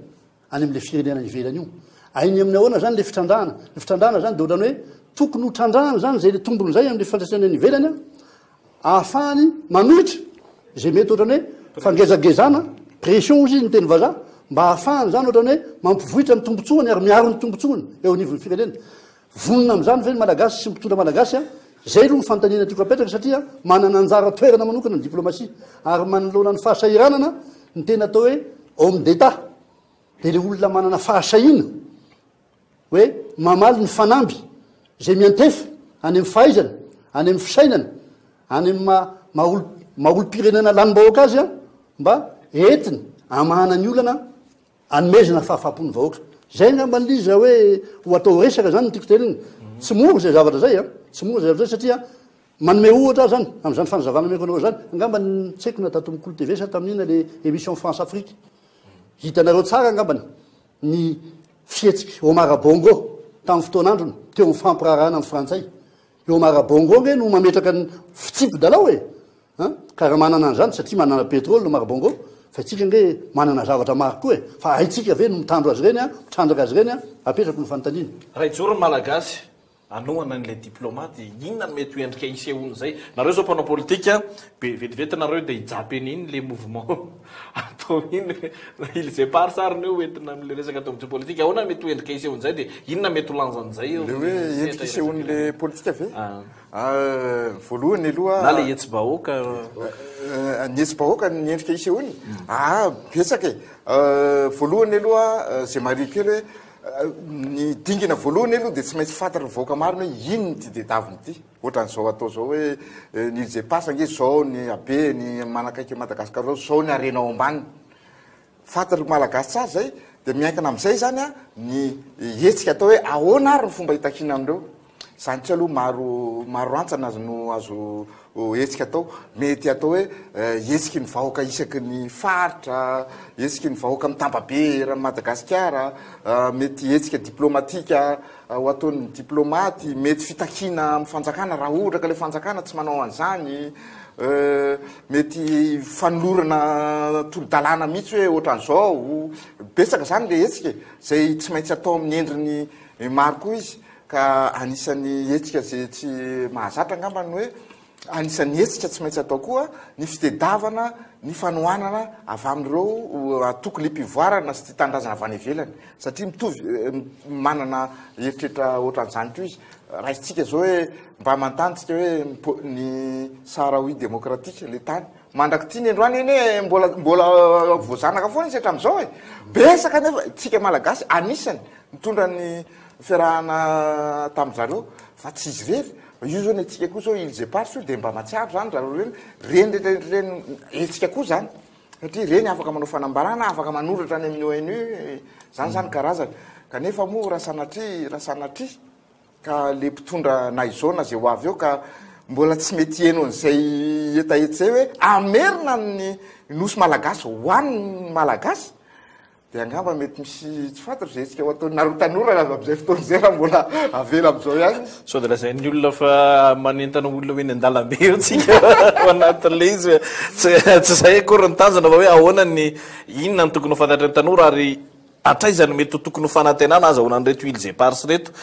any amin'ilay firenena any ivelany io. Hainy amin'ny ahoana izany ilay fitrandrahana? Ny fitrandrahana izany dia ohatran'ny hoe tokony ho trandrahana izany izay ilay tombony izay amin'ilay fifandraisana any ivelany ahafahany manohitra izay mety ohatran'ny hoe Fangezagezana, pression hozy izy ny teny vazaha, mba hahafahany izany ohatran'ny hoe mampivoitra ny tombotsoany ary miaro ny tombotsoany eo anivon'ny firenena. Vonona amin'izany ve ny Malagasy sy ny mpitondra Malagasy an? Izay aloha ny fanontaniana tiako apetraka satria manana anjara toerana manokana ny diplomasia ary manoloana ny fahasahiranana ny tena atao hoe homme d'Etat dia ilay olona manana fahasahiana hoe mamaly ny fanamby izay miantefa any amin'ny fahaizana, any amin'ny fisainana, any amin'ny maha maha olom-pirenena lanim-bahoaka azy an, mba entiny hamahana ny olana Anomezana fahafaham-po ny vahoaka. Zay angamba ny izy raha hoe ho atao resaka zany no tiako tenenina. Tsy mora izay zavatra izay an, tsy mora izay zavatra izay satria manome ohatra aho zany amin'izany fanazavana omeko anareo zany. Angamba ny tsy haiko na tato amin'ny Kolo TV sa tamin'inona le émission France Afrique. Hitanareo tsara angambany ny fihetsik'i Omar Bongo tamin'ny fotoan'androny teo amin'ny fampiraharahana amin'ny frantsay. I Omar Bongo ange no mametraka ny fitsipi-dalao e! An! Ka raha manana an'izany, satria manana pétrole Omar Bongo, fa isika ange manana zavatra maro koa e! Fa haintsika ve no mitandro azy ireny an, mitrandraka azy ireny an? Apetrako ny fanontaniana. Raha hijoro ny Malagasy hanohana an'ilay diplaomaty, inona no mety ho endrika hisehoan'izay? Nareo izao mpanao politika, be vetivety nareo dia hijapy an'iny le mouvement atao iny, îles éparses ary ny eo entina amin'ilay resaka tombontsoa politika. Ahoana no mety ho endrika hisehoan'izay dia inona mety ho lanjan'izay eo Le hoe amin'ny endrika sehatra hisehoan'le iraisam-pirenena? politika ve? Voalohany aloha. Na le hetsi-bahoaka. Ny hetsi-bahoaka ny endrika isehoany? Ah, betsaka e. Voalohany aloha izay marihiko kely hoe ny dingana voalohany aloha dia tsy maintsy fantatry ny vahoaka marina hoe inona ity tadiaviny ity. Ohatran'izao atao izao hoe ny îles éparses ange izao ny habeny manakaiky an'i Madagasikara izao, izao ny harena ao ambaniny. Fantatry ny Malagasy tsara izay, dia miankina amin'izay izany ny hetsika atao hoe ahoana ary ny fomba hitakiana an'ireo. Izany tsy aloha maro maro rantsana no azo hetsika atao. Mety atao hoe hetsiky ny vahoaka isaky ny faritra, hetsiky ny vahoaka mitambabe eran'i Madagasikara, mety hetsika diplomatika ho ataon'ny diplomaty, mety fitakiana amin'ny fanjakana raha ohatra ka ilay fanjakana tsy manao an'izany, mety fanolorana tolo-dalàna mihitsy hoe ohatran'izao, betsaka izany ilay hetsika e, izay tsy maintsy atao amin'ny endriny maro koa izy, ka anisan'ny hetsika izay tsy mahazatra angamba ny hoe Anisan'ny hetsika tsy maintsy atao koa ny fitedavana ny fanohanana avy amin'ireo antoko liam-pivoarana sy tia tanindrazana avy any ivelany satria mitovy manana eritreritra ohatran'izany koa izy. Raisintsika izao hoe mba manontany tsika hoe ny Sahraoui démocratique ilay tany mandrak'ity ny androany anie mbola mbola voazanaka foana izy hatramin'izao e. Betsaka anefa tsika Malagasy anisany nitondra ny fiarahana tamin-dry zareo fa tsy izy irery. Io zao ny antsika koa zao îles éparses io dia mba mahatsiaro zany zareo reny, reny rehetra rehetra reny hetsika koa zany satria reny afaka manao fanambarana, afaka manoratra any amin'ny ONU, zany zany karazany. Kanefa moa raha sanatria, raha sanatria ka le mpitondra na izao na zay ho avy eo ka mbola tsy mety heno an'izay hetaheta izay hoe hamerina ny nosy malagasy ho an'ny malagasy, Dia angamba mety misy tsy fantatro izay hetsika ho ataonareo tanora raha amin'izay fotoana izay raha mbola avela amin'izao ihany izy. Sao dia lazain'ny olona fa manentana olona ho eny an-dalambe eo tsika ao anatin'ilay izy. Tsy tsy izay akory ny tanjona fa hoe ahoana ny inona no tokony ho fantatry ny tanora ary hatraiza no mety ho tokony ho fanantenana azahoana an'ireto îles éparses ireto.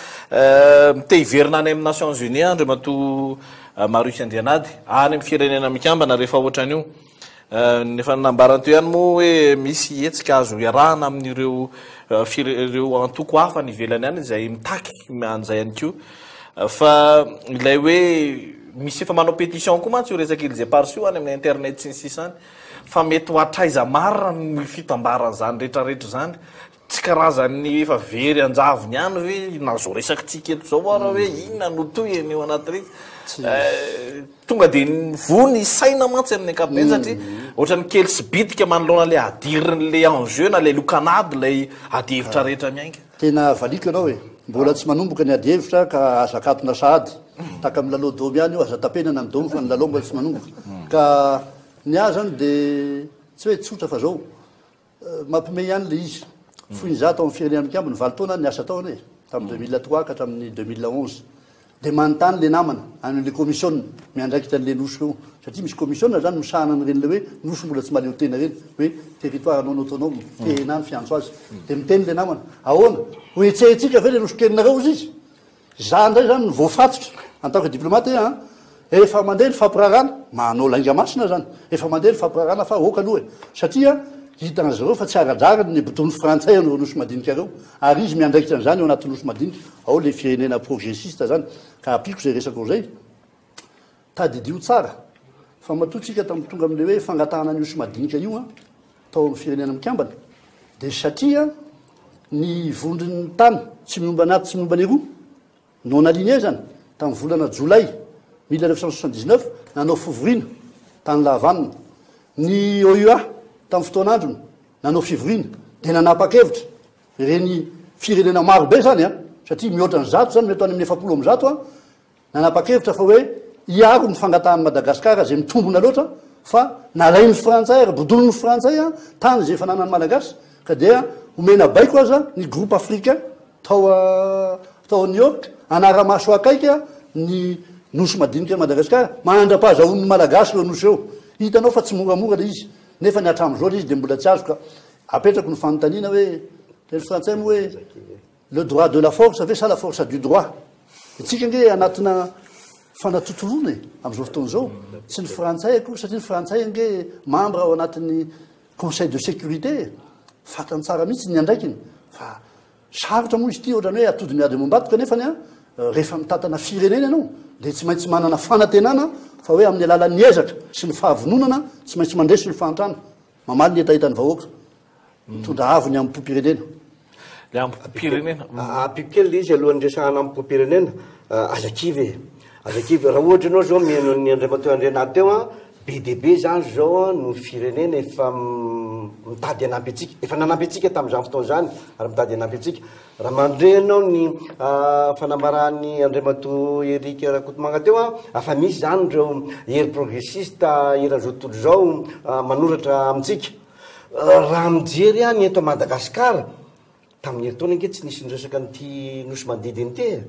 Te hiverina any amin'ny Nations Unies Andriamatoa Marius Andrianady, any amin'ny Firenena Mikambana rehefa ohatran'io. Ny efa nambarany teo ihany moa hoe misy hetsika azo iarahana amin'ireo ireo antoko hafa any ivelany any izay mitaky an'izay ihany koa. Fa ilay hoe misy efa manao pétition koa mantsy io resaka îles éparses io any amin'ny internet sy ny sisa any. Fa mety ho hatraiza marina ny fitambaran'izany rehetrarehetra izany? Tsy karazan'ny efa very an-javony ihany ve na zao resakitsika eto zao ara hoe inona no tohiny eo anatin'ilay izy? Tonga dia voa ny saina mantsy amin'ny ankapobeny satria ohatran'ny kely sy bitika manoloana ilay hadirin'ilay enjeu na ilay lokanady ilay adihevitra rehetra miainga. Tena valiako ianao e! Mbola tsy manomboka ny adihevitra ka aza akatona sahady. Tahaka ny milalao domy ihany io, aza tapenana ny domy fa ny lalao mbola tsy manomboka. Ka ny ahy zany dia tsy hoe tsotra fa zao, Mampime ihany ilay izy. Fony izaho tao amin'ny Firenena Mikambana, valo taona aho niasa tao anie, tamin'ny 2003 ka hatramin'ny 2011. Dia manontany ilay namana any amin'ilay komisiona miandraikitra an'ilay nosy ireo, satria misy komisiona izany misahana an'ireny ilay hoe nosy mbola tsy mahaleo tena ireny, hoe territoire non autonome, TNA ny fiantso azy. Dia miteny ilay namana, ahoana, ho hetsehintsika ve ilay nosy kelinareo hozy izy? Izaho indray izany no voafatotra en tant que diplomate hoe an! Efa mandeha ny fampirarana, manao lainga masina zany, efa mandeha ny fampirarana fa ok aloha e! Satria hitan'izy ireo fa tsy ara-drariny ny bodoin'ny frantsay an'ireo nosy madinika ireo, ary izy miandraikitra an'izany ao anatin'ny nosy madinika, ao le firenena progressiste zany, ka ampiako izay resaka izay. Tadidio tsara fa matoa tsika tamin'ny tonga amin'ilay hoe fangatahana ny nosy madinika io an, tao amin'ny firenena mikambana, dia satria ny vondron'ny tany tsy miombana atsy tsy miombana eroa, Non aligné zany, tamin'ny volana jolay 1979, nanao fivoriana tany La Havane. Ny OUA tamin'ny fotoan'androny nanao fivoriana dia nanapa-kevitra ireny firenena maro be zany an, satria mihoatra ny zato zany, mety ho any amin'ny 140 an, Nanapa-kevitra fa hoe hiaro ny fangatahan'i Madagasikara izay mitombona loatra fa nalain'ny Frantsay ary bodonin'ny Frantsay tany izay efa nanan'ny Malagasy ka dia omena baiko aza ny groupe africain tao tao New York hanara-maso akaiky ny nosy madinika Madagasikara mandra-pahazahoan'ny Malagasy ireo nosy ireo. Hitanao fa tsy moramora ilay izy nefa ny hatramin'izao ilay izy dia mbola tsy azo ka apetrako ny fanontaniana hoe teny frantsay moa hoe Le droit de la force ve sa la force du droit? Itsika ange anatina fanatontoloana e, amin'izao fotoana izao. Tsy ny frantsay akory satria ny frantsay ange membre ao anatin'ny conseil de sécurité e. Fantany tsara mihitsy ny andraikiny. Fa sarotra moa izy ity ohatran'ny hoe atody miady amam-bato kanefa ny rehefa mitantana firenena ianao dia tsy maintsy manana fanantenana fa hoe amin'ny alalan'ny ezaka sy ny fahavononana tsy maintsy mandresy ny fahantrana. Mamaly ny hetahetan'ny vahoaka. Mitondra avo ny amim-pom-pirenena. Ilay amim-pom-pirenena. Ampiko kely ilay izy alohan'ny resahana amim-pom-pirenena. Aza kivy e. Aza kivy. Raha ohatra ianao izao mihaino an'i Andriamatoa Andrianahy teo an, be dia be izany izao no firenena efa mitady hanampy antsika. Efa nanampy antsika tamin'izany fotoana izany ary mitady hanampy antsika. Raha mandre ianao ny fanambaran'i Andriamatoa Eric Rakotomanga teo an, efa misy izany ireo hery progressiste eran'izao tontolo izao manoratra amintsika. Raha mijery aho ny eto Madagasikara, tamin'ny herintaona ange tsy nisy niresaka an'ity nosy manodidina ity e.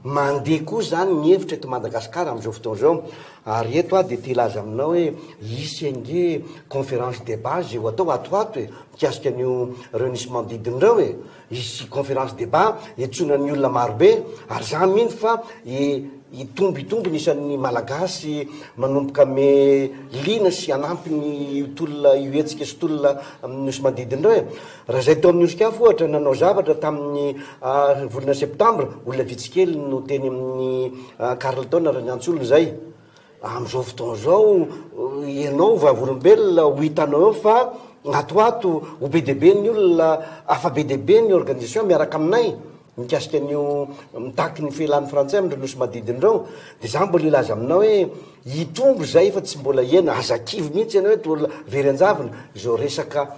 Mandeha koa izany ny hevitra eto Madagasikara amin'izao fotoana izao. Ary eto aho dia te hilaza aminao hoe hisy ange conférence débat izay ho atao ato ho ato e, mikasika an'io ireo nosy manodidina ireo e. Hisy conférence débat hiantsoana ny olona marobe ary za mino fa hitombo hitombo ny isan'ny Malagasy manomboka me liana sy hanampy ny io tolona io hetsika sy tolona amin'ny nosy manodidina ireo e. Raha zay tao amin'ny Otrikafo ohatra nanao zavatra tamin'ny volana septambra, olona vitsy kely no teny amin'ny Carlton raha niantso olona zay. Amin'izao fotoana izao, ianao vavolombelona ho hitanao eo fa ato ho ato ho be dia be ny olona, afa be dia be ny organisation miaraka aminay mikasika an'io mitaky ny fialan'ny frantsay amin'ireo nosy manodidina ireo. Dia za mbola hilaza aminao hoe hitombo izay fa tsy mbola hihena, aza kivy mihitsy ianao hoe toa very an-javona izao resaka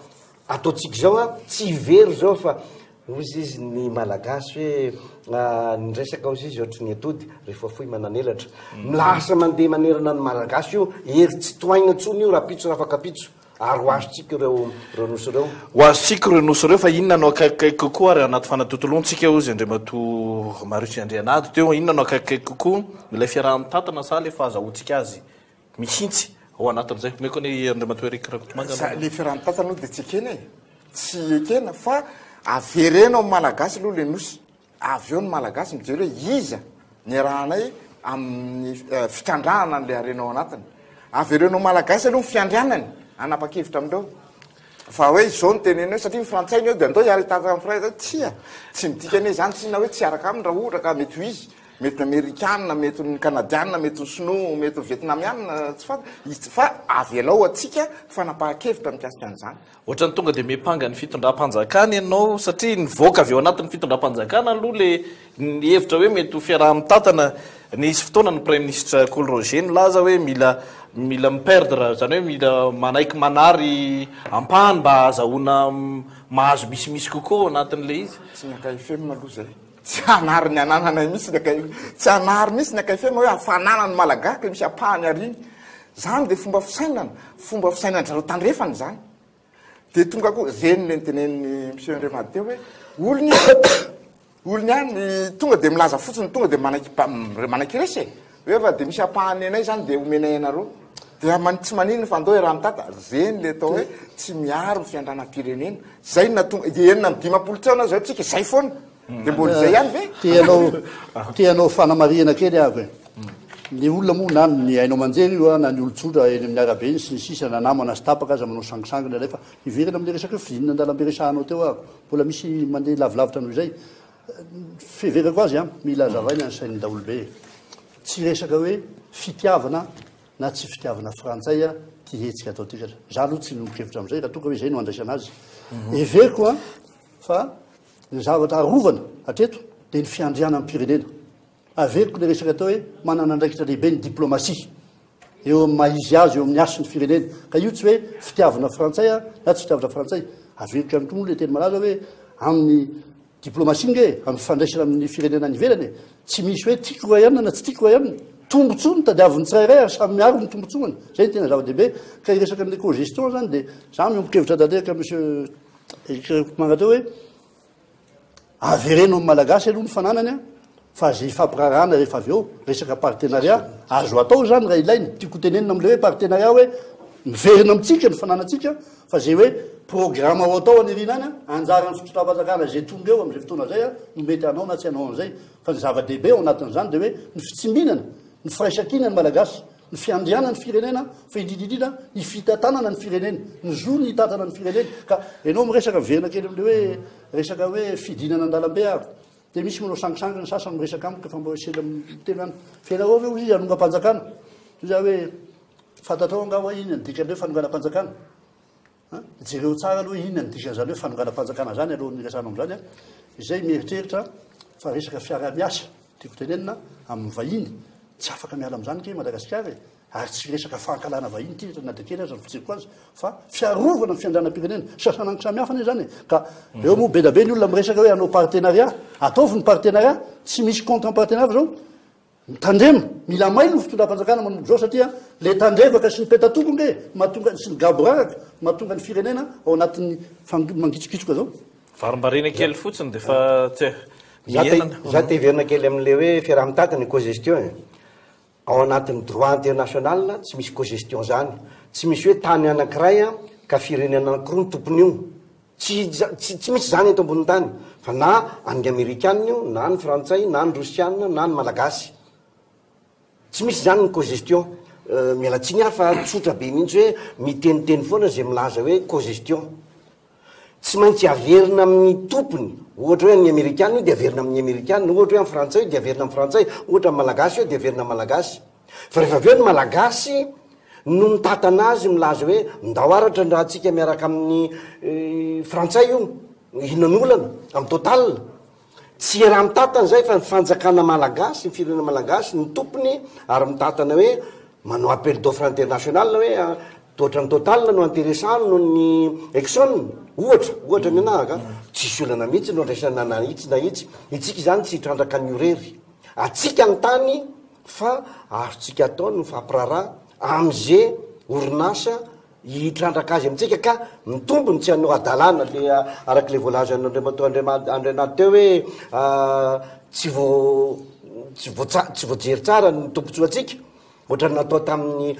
Ataontsika izao an, tsy very izao fa hozy izy ny Malagasy hoe ny resaka hozy izy ohatry ny atody rehefa fohy manan'elatra. Lasa mandeha manerana ny Malagasy io, hery tsy tohaina intsony io rahampitso rafakapitso ary ho azontsika ireo ireo nosy ireo. Ho azontsika ireo nosy ireo fa inona no akaikikaiky kokoa ary anaty fanatontoloantsika hozy Andriamatoa Marius Andrianady teo, inona no akaikikaiky kokoa ilay fiaraha-mitantana sa ilay fahazahoantsika azy mihitsy ao anatin'izay. Omeko an'i Andriamatoa Eric Rakotomanga Za, le fiaraha-mitantana aloha dia tsy ekena e. Tsy ekena fa avereno amin'ny Malagasy aloha le nosy. Avy eo ny Malagasy mijery hoe iza niarahanay amin'ny fitrandrahana an'le harena ao anatiny. Avereno amin'ny Malagasy aloha ny fiandrianany hanapa-kevitra amin'ireo. Fa hoe izao no tenenina eo satria ny frantsay ny eo dia andao hiara-hitantana amin'ny frantsay. Tsia, tsy midika anie izany tsinona hoe tsy hiaraka aminy raha ohatra ka mety ho izy. Mety ny amerikana, mety ny kanadiana, mety ny sinoa, mety ny vietnamiana, tsy fantatra, fa avelao antsika fanapahan-kevitra mikasika an'izany. Ohatran'ny tonga dia miampanga ny fitondram-panjakana ianao satria nivoaka avy ao anatin'ny fitondram-panjakana aloha le ny hevitra hoe mety ho fiaraha-mitantana. Nisy fotoana ny praiminisitra Kolo Roger nilaza hoe mila mila mi-perdre, izany hoe mila manaiky manary ampahany mba hahazahoana mahazo misimisy kokoa ao anatin'ilay izy. Tsy ny AKFM aloha izay. Tsy hanary ny anananay mihitsy ny akay, tsy hanary mihitsy ny AKFM hoe hafanana ny Malagasy ka misy ampahany ariany. Zany dia fomba fisainana, fomba fisainan-dry zareo tandrefana izany. Dia tonga koa, ireny ilay notenenin'i Monsieur Andriamady teo hoe olony ihany, olony ihany, tonga dia milaza fotsiny, tonga dia manaiky, manaiky resy e. Hoe fa dia misy ampahany anay izany dia omenay anareo. Dia tsy maninona fa andao iaraha-mitata. Ireny ilay atao hoe tsy miaro ny fiandranam-pirenena. Izay no nahatonga, 56 taona izao tsika, izay foana. Dia mbola izay ihany ve? Te hanao, te hanao fanamarihana kely aho e. Ny olona moa na ny haino aman-jery io na ny olon-tsotra eny amin'ny arabe eny sy ny sisa na namana sy tapaka aza manao sangisangy indraindray fa hiverina amin'ilay resaka hoe fidinana an-dalambe resahanao teo aho mbola misy mandeha lavilavitra noho izay. Fiheverako azy an, mila hazavaina ny sain'ny daholobe e. Tsy resaka hoe fitiavana na tsy fitiavana frantsay ity hetsika atao ity satria za aloha tsy miombon-kevitra amin'izay raha toa ka hoe izay no andraisana azy. Heveriko an fa ny zavatra arovana hatreto dia ny fiandrianam-pirenena. Averiko ilay resaka atao hoe manana andraikitra lehibe ny diplomasia eo amin'ny maha izy azy eo amin'ny hasin'ny firenena. Ka io tsy hoe fitiavana frantsay na tsy fitiavana frantsay. Averiko ihany koa moa ilay teny malaza hoe amin'ny diplomasia nge e, amin'ny fifandraisana amin'ny firenena any ivelany e, tsy misy hoe tiako iray ihany na tsy tiako iray ihany. Tombontsoa no tadiavin'ny tsirairay ary samy miaro ny tombontsoany. Izay no tena zava-dehibe. Ka hiresaka an'ilay cogestion izany dia za miombon-kevitra tanteraka monsieur Eric Rakotomanga teo hoe Avereno amin'ny Malagasy aloha ny fananany an, fa izay ifampiraharahana rehefa avy eo, resaka partenariat, azo atao izany raha ilaina, tiako ho tenenina amin'ilay hoe partenariat hoe miverina amintsika ny fananantsika, fa izay hoe programa ho atao any aoriana any an, anjaran'ny fitondram-panjakana izay tonga eo amin'izay fotoana izay an, no mety hanao na tsy hanao an'izay, fa ny zava-dehibe ao anatin'izany dia hoe ny fitsimbinana, ny firaisankina ny Malagasy, ny fiandrianana ny firenena, fa indrindra indrindra ny fitantanana ny firenena, ny zo ny hitantana ny firenena. Ka ianao miresaka miverina kely amin'ilay hoe resaka hoe fidinana an-dalambe ary dia misy manao sangisangy ny sasany miresaka amiko efa mba sela miteny any. Fa ianareo ve hoy izy hanongam-panjakana? Hoy za hoe fantatrao angaha hoe inona ny dikan'ilay hoe fanonganam-panjakana? An! Jereo tsara aloha inona ny dikan'izany hoe fanonganam-panjakana izany alohan'ny hiresahana amin'izany an! Izay mieritreritra fa resaka fiaraha-miasa, tiako tenenina, amin'ny vahiny, tsy afaka miala amin'izany ange i Madagasikara e! Ary tsy resaka fankahalana vahiny ity na dia kely aza ny fijeriko azy, fa fiarovana ny fiandrianam-pirenena. Sasanangy samihafa anie izany e! Ka eo moa be dia be ny olona miresaka hoe hanao partenariat, ataovy ny partenariat, tsy misy contre ny partenariat fa izao, Mitandrema, mila mailo ny fitondram-panjakana manomboka izao satria le tandrevaka sy ny petatoko nge mahatonga sy ny gaboraraka mahatonga ny firenena ao anatin'ny mangitsokitsoka zao. Varimbariana kely fotsiny dia efa tsy Za te za te hiverina kely amin'le hoe fiaraha-mitantana, cogestion e. Ao anatin'ny droit international tsy misy cogestion zany. Tsy misy hoe tany anankiray ka firenena anankiroa no tompon'io. Tsy tsy tsy misy izany eto ambonin'ny tany fa na an'ny amerikana io na ny frantsay na ny rosiana na ny malagasy. Tsy misy izany ny cogestion. Miala tsiny aho fa tsotra be mihitsy hoe miteniteny foana izay milaza hoe cogestion. Tsy maintsy averina amin'ny tompony, ohatra hoe an'ny amerikana io dia averina amin'ny amerikana, ohatra hoe an'ny frantsay io dia averina amin'ny frantsay, ohatra amin'ny malagasy io dia averina amin'ny malagasy. Fa rehefa avy eo ny malagasy no mitantana azy milaza hoe ndao ara trandrahantsika miaraka amin'ny frantsay io, inona ny olana amin'ny total? Tsy iaraha-mitantana izay fa ny fanjakana malagasy, ny firenena malagasy no tompony ary mitantana hoe manao appel d'offre international hoe toa ohatran'ny total no intéressant noho ny Exxon, ohatra, ohatra ny anah ka, tsisy olana mihitsy no andraisana na itsy na itsy, itsika izany tsy hitrandraka an'io irery, atsika ny tany Fa azontsika atao ny mifampiraharaha amin'ze orinasa hitrandraka azy amintsika ka mitombo ny tsy hanao hadalana le araka le voalazan'Andriamatoa Andrianato teo hoe tsy vo tsy voatsa tsy voajery tsara ny tombontsoantsika ohatran'ny natao tamin'ny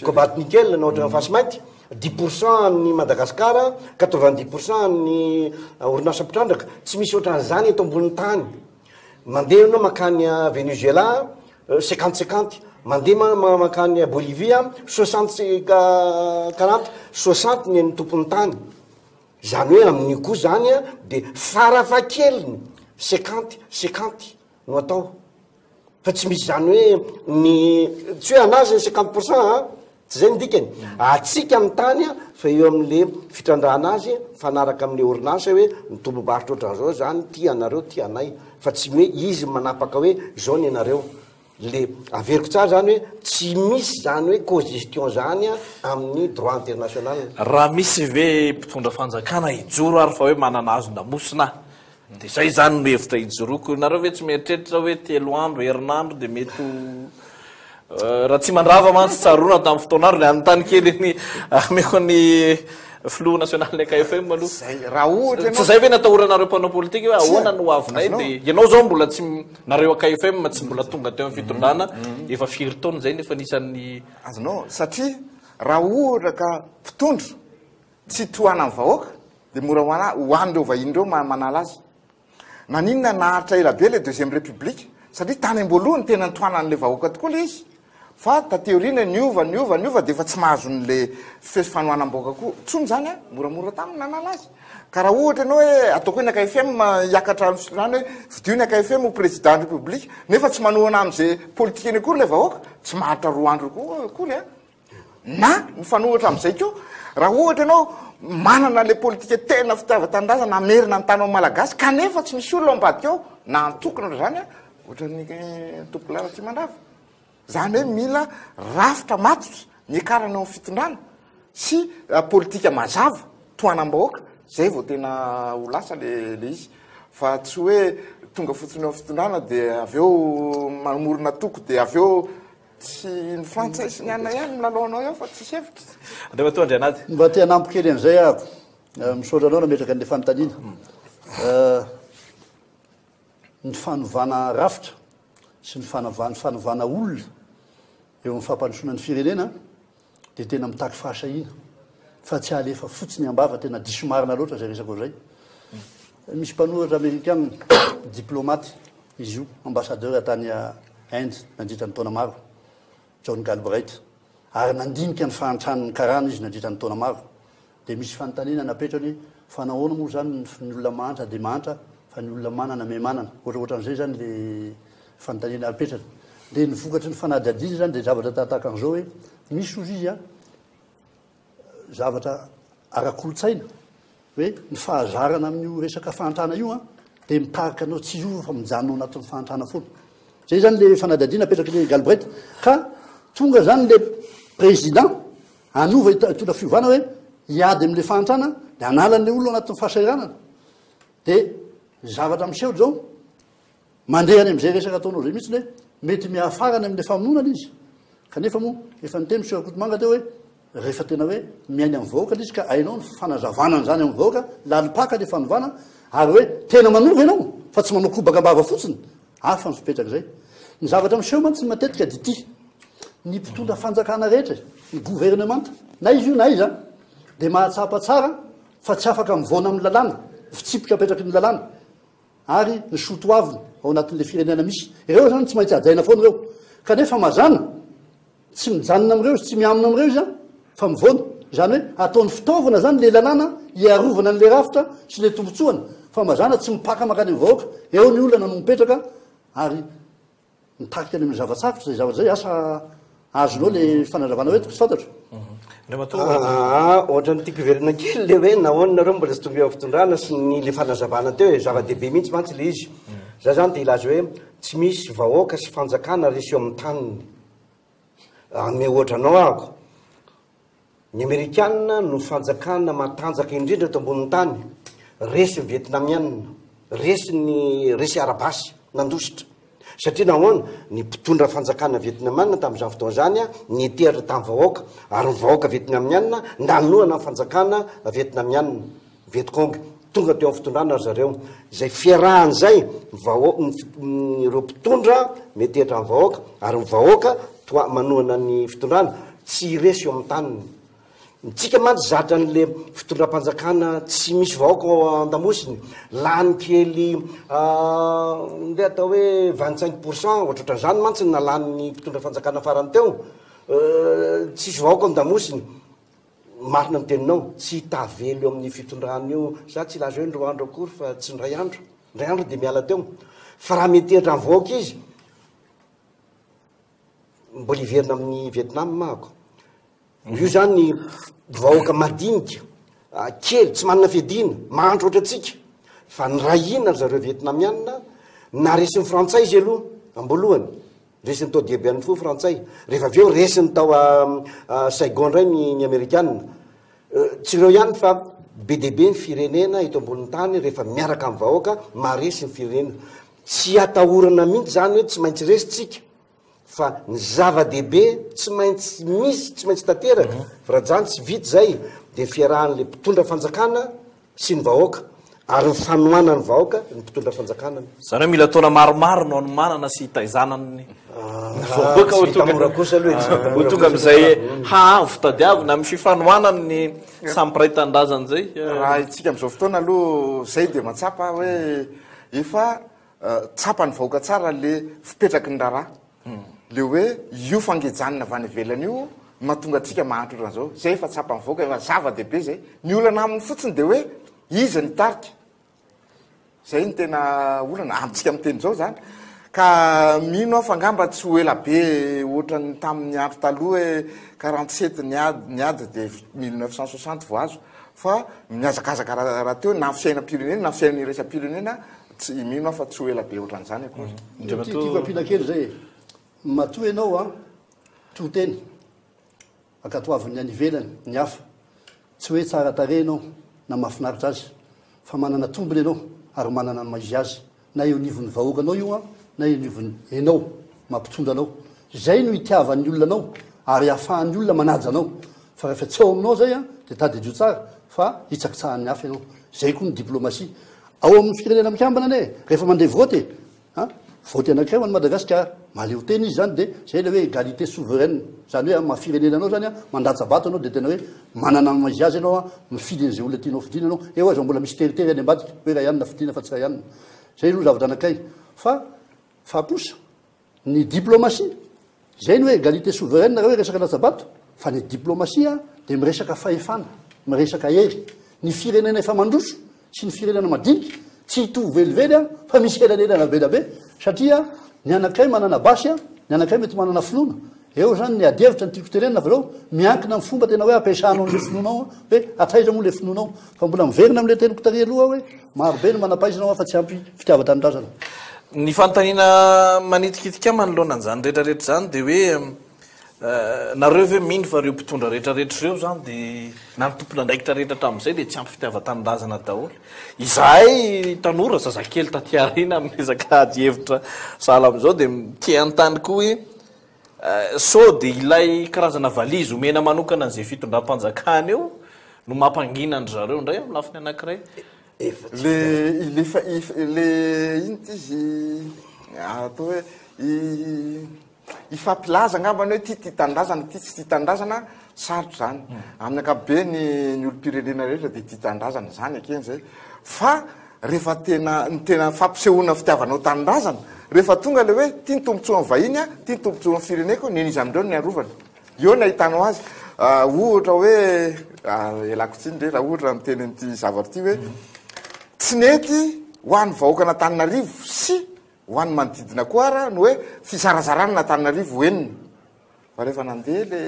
cobalt nickel na ohatran'ny fasimainty dix pour cent an'ny Madagascar 90 pour cent an'ny orinasa mpitrandraka tsy misy ohatran'izany eto ambonin'ny tany Mandeha ianao mankany Venezuela, cinquante cinquante, mandeha mankany Bolivie, soixante quarante, soixante ny an'ny tompon'ny tany. Izany hoe amin'io koa izany dia farafahakeliny cinquante cinquante no atao. Fa tsy misy izany hoe ny, tsy hoe an'azy ny cinquante pour cent an! Tsy izay ny dikany. Atsika ny tany fa eo amin'le fitrandrahana azy mifanaraka amin'le orinasa hoe ny tombom-barotra ohatran'izao izany ty anareo ty anay fa tsy hoe izy manapaka hoe izao ny anareo. Le averiko tsara izany hoe tsy misy izany hoe cogestion izany amin'ny droit international. Raha misy ve mpitondra fanjakana hijoro ary fa hoe manana hazon-damosina Dia izay izany no hevitra ijoroako. Nareo ve tsy mieritreritra hoe telo andro, herinandro dia mety ho euh, Ratsimandrava mantsy tsaroana tamin'ny fotoan'andro ny anontany kely ny ameko ny filoha nasionalin'ny AKFM aloha. Zay, raha ohatra ianao. Tsy zay ve ny atahoranareo mpanao politika hoe ahoana no avinay dia ianao zao mbola tsy nareo AKFM tsy mbola tonga teo amin'ny fitondrana efa firy taona izay nefa anisan'ny Azonao, satria raha ohatra ka mpitondra Tsy tohanan'ny vahoaka dia mora ho ana ho an'ireo vahiny ireo manala azy. Naninona naharitra ela be ilay deuxième république? Satria tany am-boalohany tena nitohanan'ilay vahoaka tokoa ilay izy. Fa taty aoriana niova, niova, niova dia efa tsy mahazo an'ilay fe fanohanam-bahoaka koa intsony izany an, moramora taminy nanala azy. Ka raha ohatra ianao hoe ataoko hoe ny AKFM hiakatra amin'ny fitondrana hoe fidio ny AKFM ho président ny République nefa tsy manohana amin'izay politikany akory ilay vahoaka, tsy maharitra roa andro koa akory an. Na mifanohitra amin'izay koa, raha ohatra ianao manana ilay politika tena fitiavan-tanindrazana hamerina ny tany ho Malagasy kanefa tsy misy olona ao ambadika ao na antokona ohatr'izany an, ohatran'ny Tompokolahy Ratsimandrava. Izany hoe mila rafitra matotra niakarana eo amin'ny fitondrana sy politika mazava tohanam-bahoaka zay vao tena ho lasa le le izy fa tsy hoe tonga fotsiny eo amin'ny fitondrana dia avy eo mamorona toko dia avy eo tsy ny frantsay sy ny anona ihany milalao anao eo fa tsisy hevitra. Andriamatoa Andrianady. Mba te hanampy kely an'izay ahako. Misaotra anao nametraka an'ilay fanontaniana. Ny fanovana rafitra sy ny fanavany fanovana olona eo amin'ny fampandrosoana ny firenena dia tena mitaky fahasahiana fa tsy alefa fotsiny am-bava, tena diso marina loatra izay resaka izay. Misy mpanoratra amerikana, diplomate izy io, ambassadeur tany Inde nandritra ny taona maro, John Galbraith, ary nandinika ny fahantran'ny karana izy nandritra ny taona maro. Dia misy fanontaniana napetrany hoe fa nahoana moa izany ny olona mahantra dia mahantra fa ny olona manana miha manana? Ohatrohatran'izay izany ilay fanontaniana apetrany. Dia ny vokatry ny fanadihadiana izany dia zavatra tahatahaka an'izao hoe misy hozy izy an, zavatra ara-kolontsaina hoe ny fahazarana amin'io resaka fahantrana io an dia mitarika anao tsy hiova fa mijanona ao anatin'ny fahantrana foana. Izay izany ilay fanadihadiana apetrak'ilay Galbraith. Ka tonga izany ilay président Hanova hitondra fiovana hoe hiady amin'ilay fahantrana dia hanala an'ilay olona ao anatin'ny fahasahiranana. Dia ny zavatra miseho izao, mandeha any amin'izay resaka ataonao izay mihitsy hoe mety miafara any amin'ilay famonoana ilay izy. Kanefa moa efa niteny Monsieur Rakotomanga teo hoe rehefa tena hoe miaina amin'ny vahoaka ilay izy ka hainao ny fanazavana an'izany amin'ny vahoaka, lalim-paka ilay fanovana ary hoe tena manova ianao fa tsy manao kobaka am-bava fotsiny. Hafa ny fipetrak'izay. Ny zavatra miseho mantsy matetika dia ity, ny mpitondra fanjakana rehetra, ny governemanta, na iza io na aiza, dia mahatsapa tsara fa tsy afaka mivaona amin'ny lalàna, ny fitsipika apetraky ny lalàna, ary ny soa toavina ao anatin'ilay firenena misy. Ireo izany tsy maintsy hajaina foana ireo. Kanefa mazàna, Tsy mijanona amin'ireo izy, tsy miamina amin'ireo izy fa mivoana. Izany hoe ataony fitaovana izany ilay lalàna hiarovana an'ilay rafitra sy ilay tombontsoany fa mazàna tsy mipaka mankany amin'ny vahoaka. Eo ny olana no mipetraka ary mitarika any amin'ny zava-tsarotra izay zavatra izay. Asa azonao ilay fanazavana hoe tsy fantatro. Aa ohatran'ny tiako hiverina kely le hoe nahoana nareo mbola tsy tonga eo amin'ny fitondrana sy ny le fanazavana teo e, zava-dehibe mihitsy mantsy le izy. Za zany te hilaza hoe tsy misy vahoaka sy fanjakana resy eo amin'ny taniny. Hanome ohatra anao ahako. Ny Amerikana no fanjakana matanjaka indrindra eto ambonin'ny tany. Resy ny Vietnamiana, resy ny resy ara-basy, nandositra. Satria nahoana? Ny mpitondra fanjakana vietnamiana tamin'izany fotoana izany nitehatra tamin'ny vahoaka, ary ny vahoaka vietnamiana nanohana ny fanjakana vietnamiana. Vietcong, tonga teo amin'ny fitondrana ry zareo. Izay fiarahana izay, ny vahoaka, ireo mpitondra metehitra amin'ny vahoaka, ary ny vahoaka toa manohana ny fitondrana, tsy hiresy eo amin'ny taniny. Ntsika mantsy zatra an'le fitondram-panjakana tsy misy vahoaka ao an-damosiny, lany kely ndeha atao hoe 25 pour cent, ohatrohatran'izany mantsy ny nalanin'ny mpitondra fanjakana farany teo, tsisy vahoaka ao an-damosiny. Marina ny teninao, tsy tavela eo amin'ny fitondrana io, za tsy hilaza hoe indroa andro akory fa tsy indray andro, indray andro dia miala teo. Fa raha miantehitra amin'ny vahoaka izy, mbola hiverina amin'ny Vietnam ahako. Io zany vahoaka madinika, kely, tsy manana fiadiana, mahantra ohatrantsika. Fa niray hina ry zareo Vietnamiana, naharesy ny frantsay izy aloha, am-boalohany. Resiny tao Dien Bien Phu frantsay. Rehefa avy eo resiny tao Saigon indray ny ny amerikana. Tsy ireo ihany fa be dia be ny firenena eto ambonin'ny tany rehefa miaraka amin'ny vahoaka maharesy ny firenena. Tsy atahorana mihitsy izany hoe tsy maintsy resy tsika fa ny zava-dehibe tsy maintsy misy, tsy maintsy tanteraka, fa raha zany tsy vita izay dia fiarahan'ilay mpitondra fanjakana sy ny vahoaka ary ny fanohanan'ny vahoaka ny mpitondra fanjakana. Izany hoe mila taona maromaro no hanomanana sy hitaizana ny vahoaka ho tonga mora kosa aloha e, tsy vita ho mora tonga kosa amin'izay aloha. haavo tadiavina amin'ny fifanohanany ny samy mpiray tanindrazana izay. Raha isika amin'izao fotoana aloha izay dia mahatsapa hoe efa. tsapan'ny vahoaka tsara le fipetraky ny raharaha. Le hoe io fangejanana avy any ivelany io no mahatonga antsika mahantra ohatran'izao. Zay efa tsapan'ny vahoaka, efa zava-dehibe zay. Ny olana aminy fotsiny dia hoe iza no hitarika. Zay no tena olana amintsika miteny izao zany. Ka mino aho fa angamba tsy ho ela be ohatran'ny tamin'ny andro taloha hoe 47 niady niady dia 1960 vao azo fa mihazakazaka rahateo na fiainam-pirenena na fiainana iraisam-pirenena tsy mino aho fa tsy ho ela be ohatran'izany akory. Tiako ampiana kely zay e. Matoa ianao an, to teny. Ankatoavin'ny any ivelany ny hafa. Tsy hoe tsara tarehy ianao na mahafinaritra azy, fa manana tombony ianao ary manana ny maha izy azy, na eo anivon'ny vahoakanao io na eo anivon'ny enao mampitondra anao. Izay no itiavan'ny olona anao ary ahafahan'ny olona manaja anao. Fa rehefa tsy ao aminao izay dia tadidio tsara fa hitsakitsahan'ny hafa ianao. Izay koa ny diplomasia. Ao amin'ny Firenena Mikambana anie, rehefa mandeha vote e, A! Vote anankiray ho an'i Madagasikara. Mahaleo tena izy izany dia izay ilay hoe égalité souveraine. Izany hoe amin'ny maha firenena anao izany an, mandatsa-bato ianao dia tena hoe manana ny maha izy azy ianao an, mifidy an'izay olona tianao fidiana ianao. Eo aza mbola misy teritery any ambadika hoe ray anona fidiana fa tsy ray anona. Izay aloha zavatra anankiray. Fa fa kosa ny diplomatie, izay ny hoe égalité souveraine raha hoe resaka latsa-bato, fa ny diplomatie dia miresaka fahefana, miresaka hery. Ny firenena efa mandroso sy ny firenena madinika tsy hitovy velively an, fa misy elanelana be da be, satria ny anankiray manana basy an, ny anankiray mety manana finoana. Eo zany ny ady hevitra ny tiako tenenina fa zao miankina amin'ny fomba tena hoe ampiasanao an'le finoanao an, hoe hatraiza moa le finoanao. Fa mbola miverina amin'le teniko tary aloha aho hoe maro be ny manam-pahaizana hoa fa tsy ampy fitiavan-tanindrazana. Ny fanontaniana manitikitika ahy manoloana an'izany rehetra rehetra izany dia hoe Nareo ve mino fa ireo mpitondra rehetra rehetra ireo izany dia na ny tompon'andraikitra rehetra hatramin'izay dia tsy ampy fitiavan-tanindrazana daholo? Izahay tanora zazakely taty aoriana amin'ny resaka ady hevitra sahala amin'izao dia te hanontany koa hoe sao dia ilay karazana valizy omena manokana an'izay fitondram-panjakana eo no mampangina an-dry zareo indray amin'ny lafiny anankiray? Le le fa le ino ty izy atao hoe i Hifampilaza angambany hoe ity tia tanindrazana, ity tsy tia tanindrazana, sarotra izany. Amin'ny ankapobeny ny olom-pirenena rehetra dia tia tanindrazana, izany ekena izay. Fa rehefa tena, ny tena fampisehoana fitiavanao tanindrazana, rehefa tonga ilay hoe ity ny tombontsoan'ny vahiny, ity ny tombontsoan'ny fireneko, ny an'iza amin'ireo no niarovana? Eo no ahitanao azy. Ohatra hoe, ialako tsiny re raha ohatra miteny an'ity zavatra ity hoe, tsy nety ho an'ny vahoakan'Antananarivo sy Ho an'ny manodidina koa ara ny hoe fizarazarana an'Antananarivo ho enina. Fa rehefa nandeha le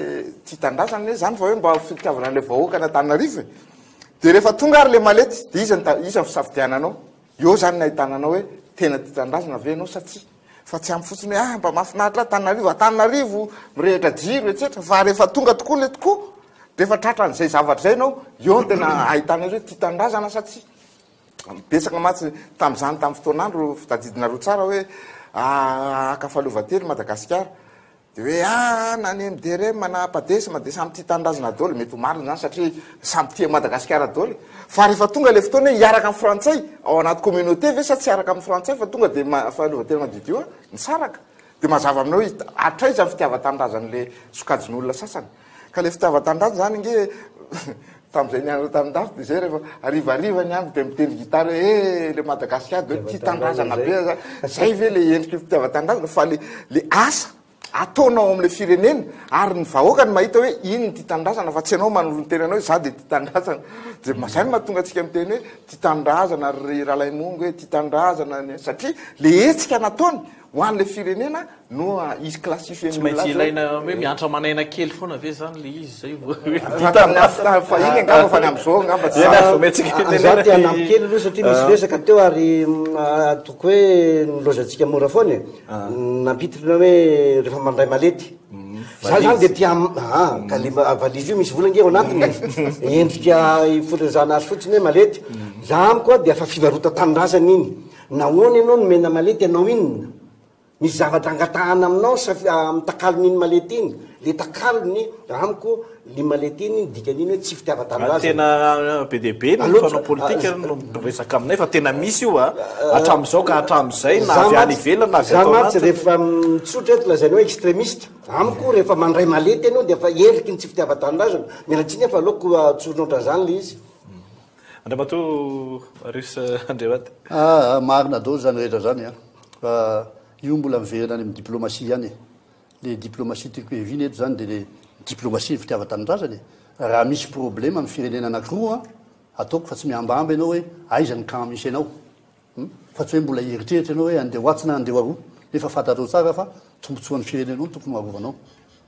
tia tanindrazana anie zany fa hoe mba fitiavana an'le vahoaka an'Antananarivo e. De rehefa tonga ary le malety de iza ny iza ny fisafidiananao? Eo zany no ahitana anao hoe tena tia tanindrazana ve ianao sa tsia? Fa tsy ampy fotsiny hoe ah mba mahafinaritra ahy Antananarivo, Antananarivo mirehitra jiro etsetra fa rehefa tonga tokoa le tokoa, rehefa tratran'izay zavatra izay ianao, eo no tena ahitana hoe tia tanindrazana sa tsia. Betsaka mantsy tamin'izany tamin'ny fotoan'andro tadidinareo tsara hoe haka fahaleovantena i Madagasikara. Dia hoe ah na ny MDRM na Padesm dia samy tia tanindrazana daholo. Mety ho marina izany satria samy tia Madagasikara daholo. Fa rehefa tonga ilay fotoana hoe hiaraka amin'ny frantsay ao anaty communauté ve sa tsy hiaraka amin'ny frantsay fa tonga dia fahaleovantena madiodio nisaraka. Dia mazava aminao hoe hatraiza ny fitiavan-tanindrazan'ilay sokajin'olona sasany. Ka le fitiavan-tanindrazana zany nge tamin'izay nianatra tamin-dafy dia zay rehefa harivariva ny andro dia mitendry gitara hoe eh le Madagasikara dia hoe tia tanindrazana be aza. Zay ve le endriky fitiavan-tanindrazana fa le le asa ataonao amin'le firenena ary ny vahoaka no mahita hoe iny ny tia tanindrazana fa tsy ianao manoro ny tenanao hoe za dia tia tanindrazana. Dia zay no mahatonga antsika miteny hoe tia tanindrazana ry Ralaimongo hoe tia tanindrazana ny satria le hetsika nataony Ho an'ilay firenena no izy classifier Tsy maintsy ilaina hoe miantra aman'aina kely foana ve zany le izy zay vao hoe Raha tamin'ny andro ta- fahiny angamba fa ny amin'izao angamba tsy Eny zany. azo omentsika Za fitenenana te hanampy i- kely aloha satria misy resaka teo ary ataoko hoe nilaozantsika mora foana e. Nampiditra hoe rehefa mandray malety. Za zany de tia am- ah, ka le ma- valise io misy vola ange ao anatiny e. Endrika ifotozana azy fotsiny hoe malety. Za amiko a dia efa fivarotan-tanindrazana iny. Nahoana ianao nomena malety hanao inona? Misy zavatra angatahana aminao saf- amin'ny takalon'iny malety iny. Le takalony, amiko, le malety iny, ny dikan'iny hoe tsy fitiavan-tanindrazana. Tena be dia be ny Aleo mpanao politika no miresaka aminay fa tena misy io a, hatramin'izao ka hatramin'izay na avy any ivelany na avy Za ato mantsy anatiny. rehefa mitsotra eto lazaina hoe extremiste. Amiko rehefa mandray malety ianao dia efa endriky ny tsy fitiavan-tanindrazana. Miala tsiny aho fa aleoko tsorina ohatran'izany le izy. Andriamatoa Marius Andriamady. Aa marina daholo izany rehetra izany an! Fa io mbola miverina any amin'ny diplomatie ihany e! Le diplomatie tiako hiaviana eto izany dia le diplomatie ny fitiavan-tanindrazana e! Raha misy problema amin'ny firenena anakiroa an, ataoko fa tsy mihambahamba ianao hoe aiza ny camp misy anao. Hum, fa tsy hoe mbola hieritreritra ianao hoe andeha ho atsy na andeha ho aroa, nefa fantatrao tsara fa tombotsoan'ny firenenao no tokony ho arovanao.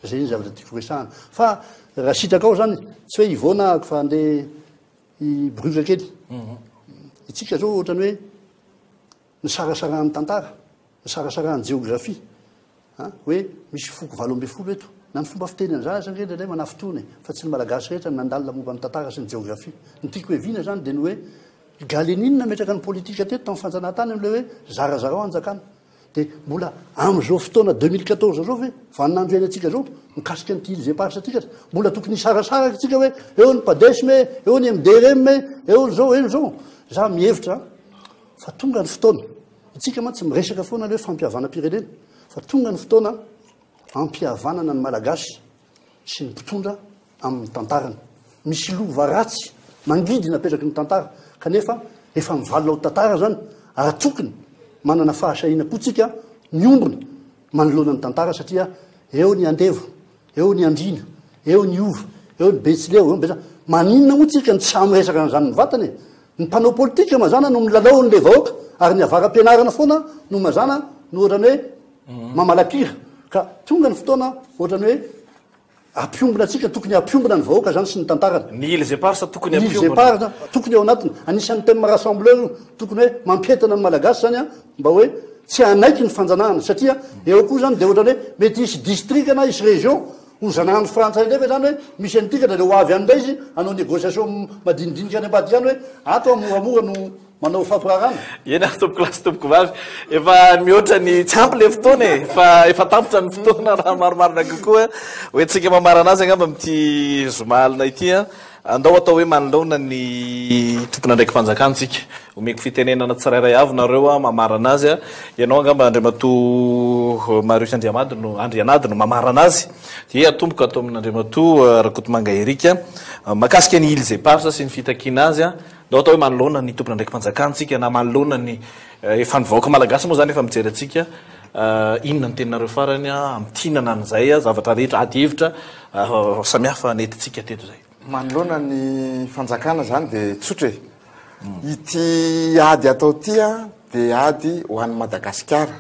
Zay ny zavatra tiako resahana. Fa raha sitrakao zany, tsy hoe hivoana ahako fa andeha hiboroka kely. Itsika zao ohatrany hoe nisarasarahan'ny tantara, nisarasarahan'ny jeografia. An, hoe misy foko 18 eto. Na ny fomba fiteny an'izany aza ange indraindray manafintohina e, fa tsy ny Malagasy rehetra no nandalina momba ny tantara sy ny jeografia. Ny tiako hiaviana izany dia ny hoe Gallieni no nametraka ny politika teto tamin'ny fanjanahantany amin'ilay hoe zarazarao hanjakana. Dia mbola amin'izao fotoana 2014 izao ve, vaninandro iainantsika izao, mikasika an'ity îles éparses ity ka, mbola tokony hisarasaraka isika hoe eo ny Padesm e, eo ny MDRM e, eo ny izao, eo ny izao. Izaho mihevitra fa tonga ny fotoana. Itsika mantsy miresaka foana le hoe fampihavanam-pirenena fa tonga ny fotoana hampihavanana ny Malagasy sy ny mpitondra amin'ny tantarany. Misy lova ratsy mangidy napetraky ny tantara kanefa efa mivalona ho tantara zany ary tokony manana fahasahiana koa tsika miombona manoloana ny tantara satria eo ny andevo, eo ny andriana, eo ny hova, eo ny betsileo, eo ny betsaka. Maninona moa tsika no tsy sahy miresaka an'izany mivantana e? Ny mpanao politika mazàna no milalao an'ilay vahoaka ary ny avara-pianarana foana no mazàna no ohatran'ny hoe mamalakira. Ka tonga ny fotoana ohatran'ny hoe ampiombona antsika, tokony hampiombona ny vahoaka izany sy ny tantarany. Ny îles éparses tokony Ny îles hampiombona. éparses tokony ao anatiny. Anisan'ny thème rassembleur io. Tokony hoe mampientana ny Malagasy izany mba hoe tsy hanaiky ny fanjanahana satria eo koa izany dia ohatran'ny hoe mety hisy district na hisy région Ho zanahan'ny frantsay indray ve zany hoe misy an'ity ka dia ho avy any indray izy hanao négociation madinidinika any ambadika any hoe ato aho moramora no manao fampiraharana? Eny ary tompoko lahy sy tompoko vavy, efa mihoatra ny tsy ampy le fotoana e, fa efa tapitra ny fotoana raha marimarina kokoa ho entintsika mamarana azy angamba amin'ity zoma alina ity an. Andao atao hoe manoloana ny tompon'andraiki-panjakana isika. Omeko fitenenana tsirairay avy nareo an, mamarana azy an. Ianao angamba Andriamatoa Marius Andriamady no, Andrianady no mamarana azy. Dia atomboka ato amin'Andriamatoa Rakotomanga Eric. Mahakasika ny Îles Éparses sy ny fitakiana azy an. Andao atao hoe manoloana ny tompon'andraiki-panjakana isika na manoloana ny, efa ny vahoaka malagasy moa izany efa mijery antsika. Inona ny teninareo farany hamintinana an'izay zavatra rehetra, ady hevitra samihafa nentintsika teto izay? Manoloana ny fanjakana izany dia tsotra e. Ity ady atao ity dia ady ho an'i Madagasikara.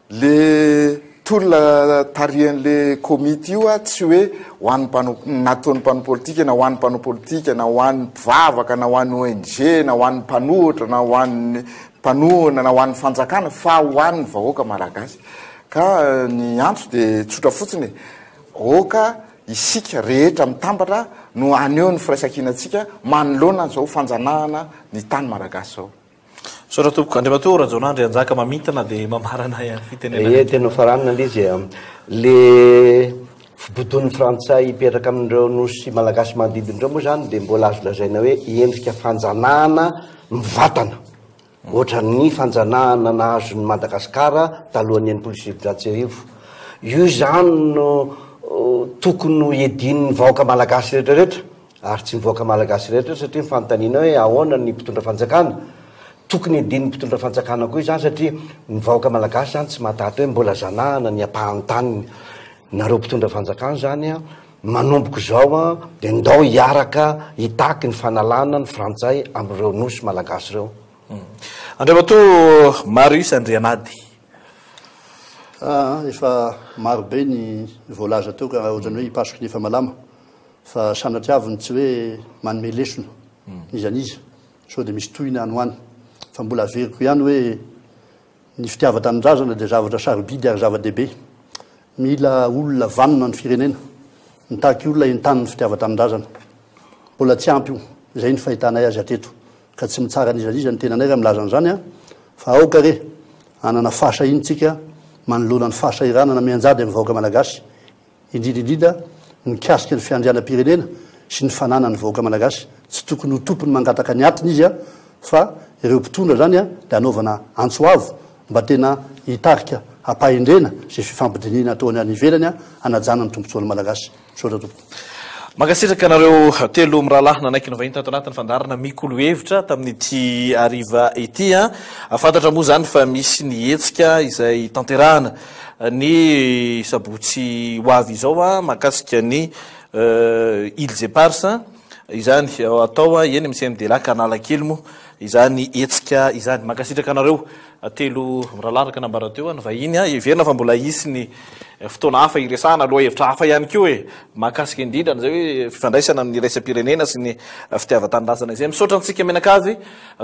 Le tolona tarihan'le komity io tsy hoe ho an'ny mpanao, nataon'ny mpanao politika na ho an'ny mpanao politika na ho an'ny mpivavaka na ho an'ny ONG na ho an'ny mpanohitra na ho an'ny mpanohana na ho an'ny fanjakana fa ho an'ny vahoaka malagasy. Ka ny antso dia tsotra fotsiny e, aoka isika rehetra mitambatra no haneho ny firaisankinantsika manoloana an'izao fanjanahana ny tany malagasy izao. Misaotra tompoko. Andriamatoa Rajaonah Andrianjaka mamintina dia mamarana ihany fitenenana. Ie, tena hofaranana ilay izy e. Le fibodoan'ny frantsay hipetraka amin'ireo nosy malagasy manodidina ireo moa izany dia mbola azo lazaina hoe endrika fanjanahana mivantana. Ohatran'ny fanjanahana nahazo ny Madagasikara talohan'ny 1960. Io izany no tokony ho iadian'ny vahoaka malagasy rehetra rehetra, ary tsy ny vahoaka malagasy rehetra satria ny fanontaniana hoe ahoana ny mpitondra fanjakana, tokony iadian'ny mpitondra fanjakana koa izany satria ny vahoaka malagasy izany tsy mahataty hoe mbola zanahana ny ampahan-taniny. Nareo mpitondra fanjakana izany an, manomboka izao an, dia ndao hiaraka hitaky ny fanalana ny frantsay amin'ireo nosy malagasy ireo. Andriamatoa Marius Andrianady. Aa, efa maro be ny voalaza teo ka ohatran'ny hoe hipasoky ny efa malama. Fa sanatriaviny tsy hoe manome lesona n'iza n'iza, sao dia misy tohiny any ho any. Fa mbola averiko ihany hoe Ny fitiavan-tanindrazana dia zavatra sarobidy ary zava-dehibe. Mila olona vanona ny firenena. Mitaky olona entanin'ny fitiavan-tanindrazana. Mbola tsy ampy io. Izay ny fahitanay azy hatreto. Ka tsy mitsara n'iza n'iza ny tenanay raha milaza an'izany an! Fa aoka re hanana fahasahiana isika manoloana ny fahasahiranana mianjady amin'ny vahoaka malagasy. Indrindra indrindra mikasika ny fiandrianam-pirenena sy ny fananan'ny vahoaka malagasy, tsy tokony ho tompony mangataka ny atiny izy fa ireo mpitondra izany dia anaovana antso avo mba tena hitarika hampahendrena izay fifampidinihina ataony any ivelany hanajana ny tombotsoan'ny malagasy. Misaotra tompoko. Mankasitraka anareo telo mirahalahy nanaiky nivahiny tato anatin'ny fandaharana Mikolo Hevitra tamin'ity hariva ity. Fantatra moa izany fa misy ny hetsika izay tanterahana ny sabotsy ho avy izao mahakasika ny Îles Éparses izany atao eny amin'ny CMDLAC Analakely moa izany hetsika izany. Mankasitraka anareo Telo mirahalahy araka nambara teo ny vahiny a, heverina fa mbola hisy ny fotoana hafa hiresahana lohahevitra hafa ihany koa e, mahakasika indrindra an'izay hoe fifandraisana amin'ny iraisam-pirenena sy ny fitiavan-tanindrazana izay. Misaotra antsika mianakavy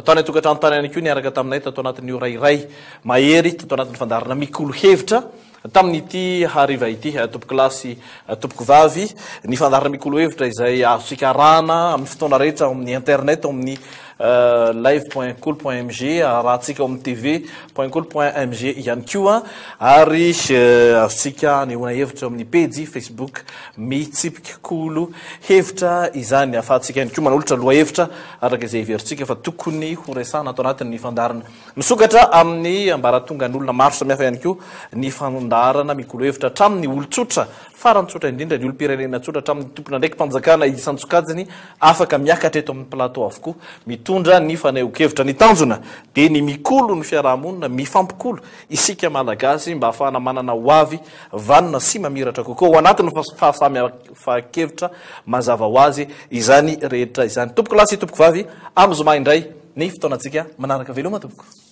tany an-tokantrano tany ihany koa niaraka taminay tato anatin'ny ora iray mahery tato anatin'ny fandaharana Mikolo Hevitra. Tamin'ity hariva ity, tompokolahy sy tompokovavy, ny fandaharana Mikolo Hevitra izay azontsika arahana amin'ny fotoana rehetra ao amin'ny internet, ao amin'ny live point kolo point mg, arahantsika ao amin'ny tv point kolo point mg ihany koa, ary azontsika anehoana hevitra ao amin'ny pejy Facebook Mitsipika Kolo Hevitra izany. Ahafahantsika ihany koa manolotra lohahevitra araka izay heverintsika fa tokony horesahana ato anatin'ny fandaharana. Misokatra amin'ny ambaratongan'olona maro samihafa ihany koa ny fandaharana mikolo hevitra hatramin'ny olon-tsotra, farany tsotra indrindra ny olom-pirenena tsotra hatramin'ny tompon'andraiki-panjakana isan-tsokajiny afaka miakatra eto amin'ny plateau avokoa mitondra ny fanehoan-kevitra. Ny tanjona dia ny mikolo ny fiaraha-monina, mifampikolo isika Malagasy mba hahafahana manana ho avy vanona sy mamiratra kokoa ao anatin'ny fahasamihafan-kevitra mazava ho azy izany rehetra izany. Tompokolahy sy tompokovavy, amin'ny zoma indray. Ny fotoanantsika manaraka veloma tompoko.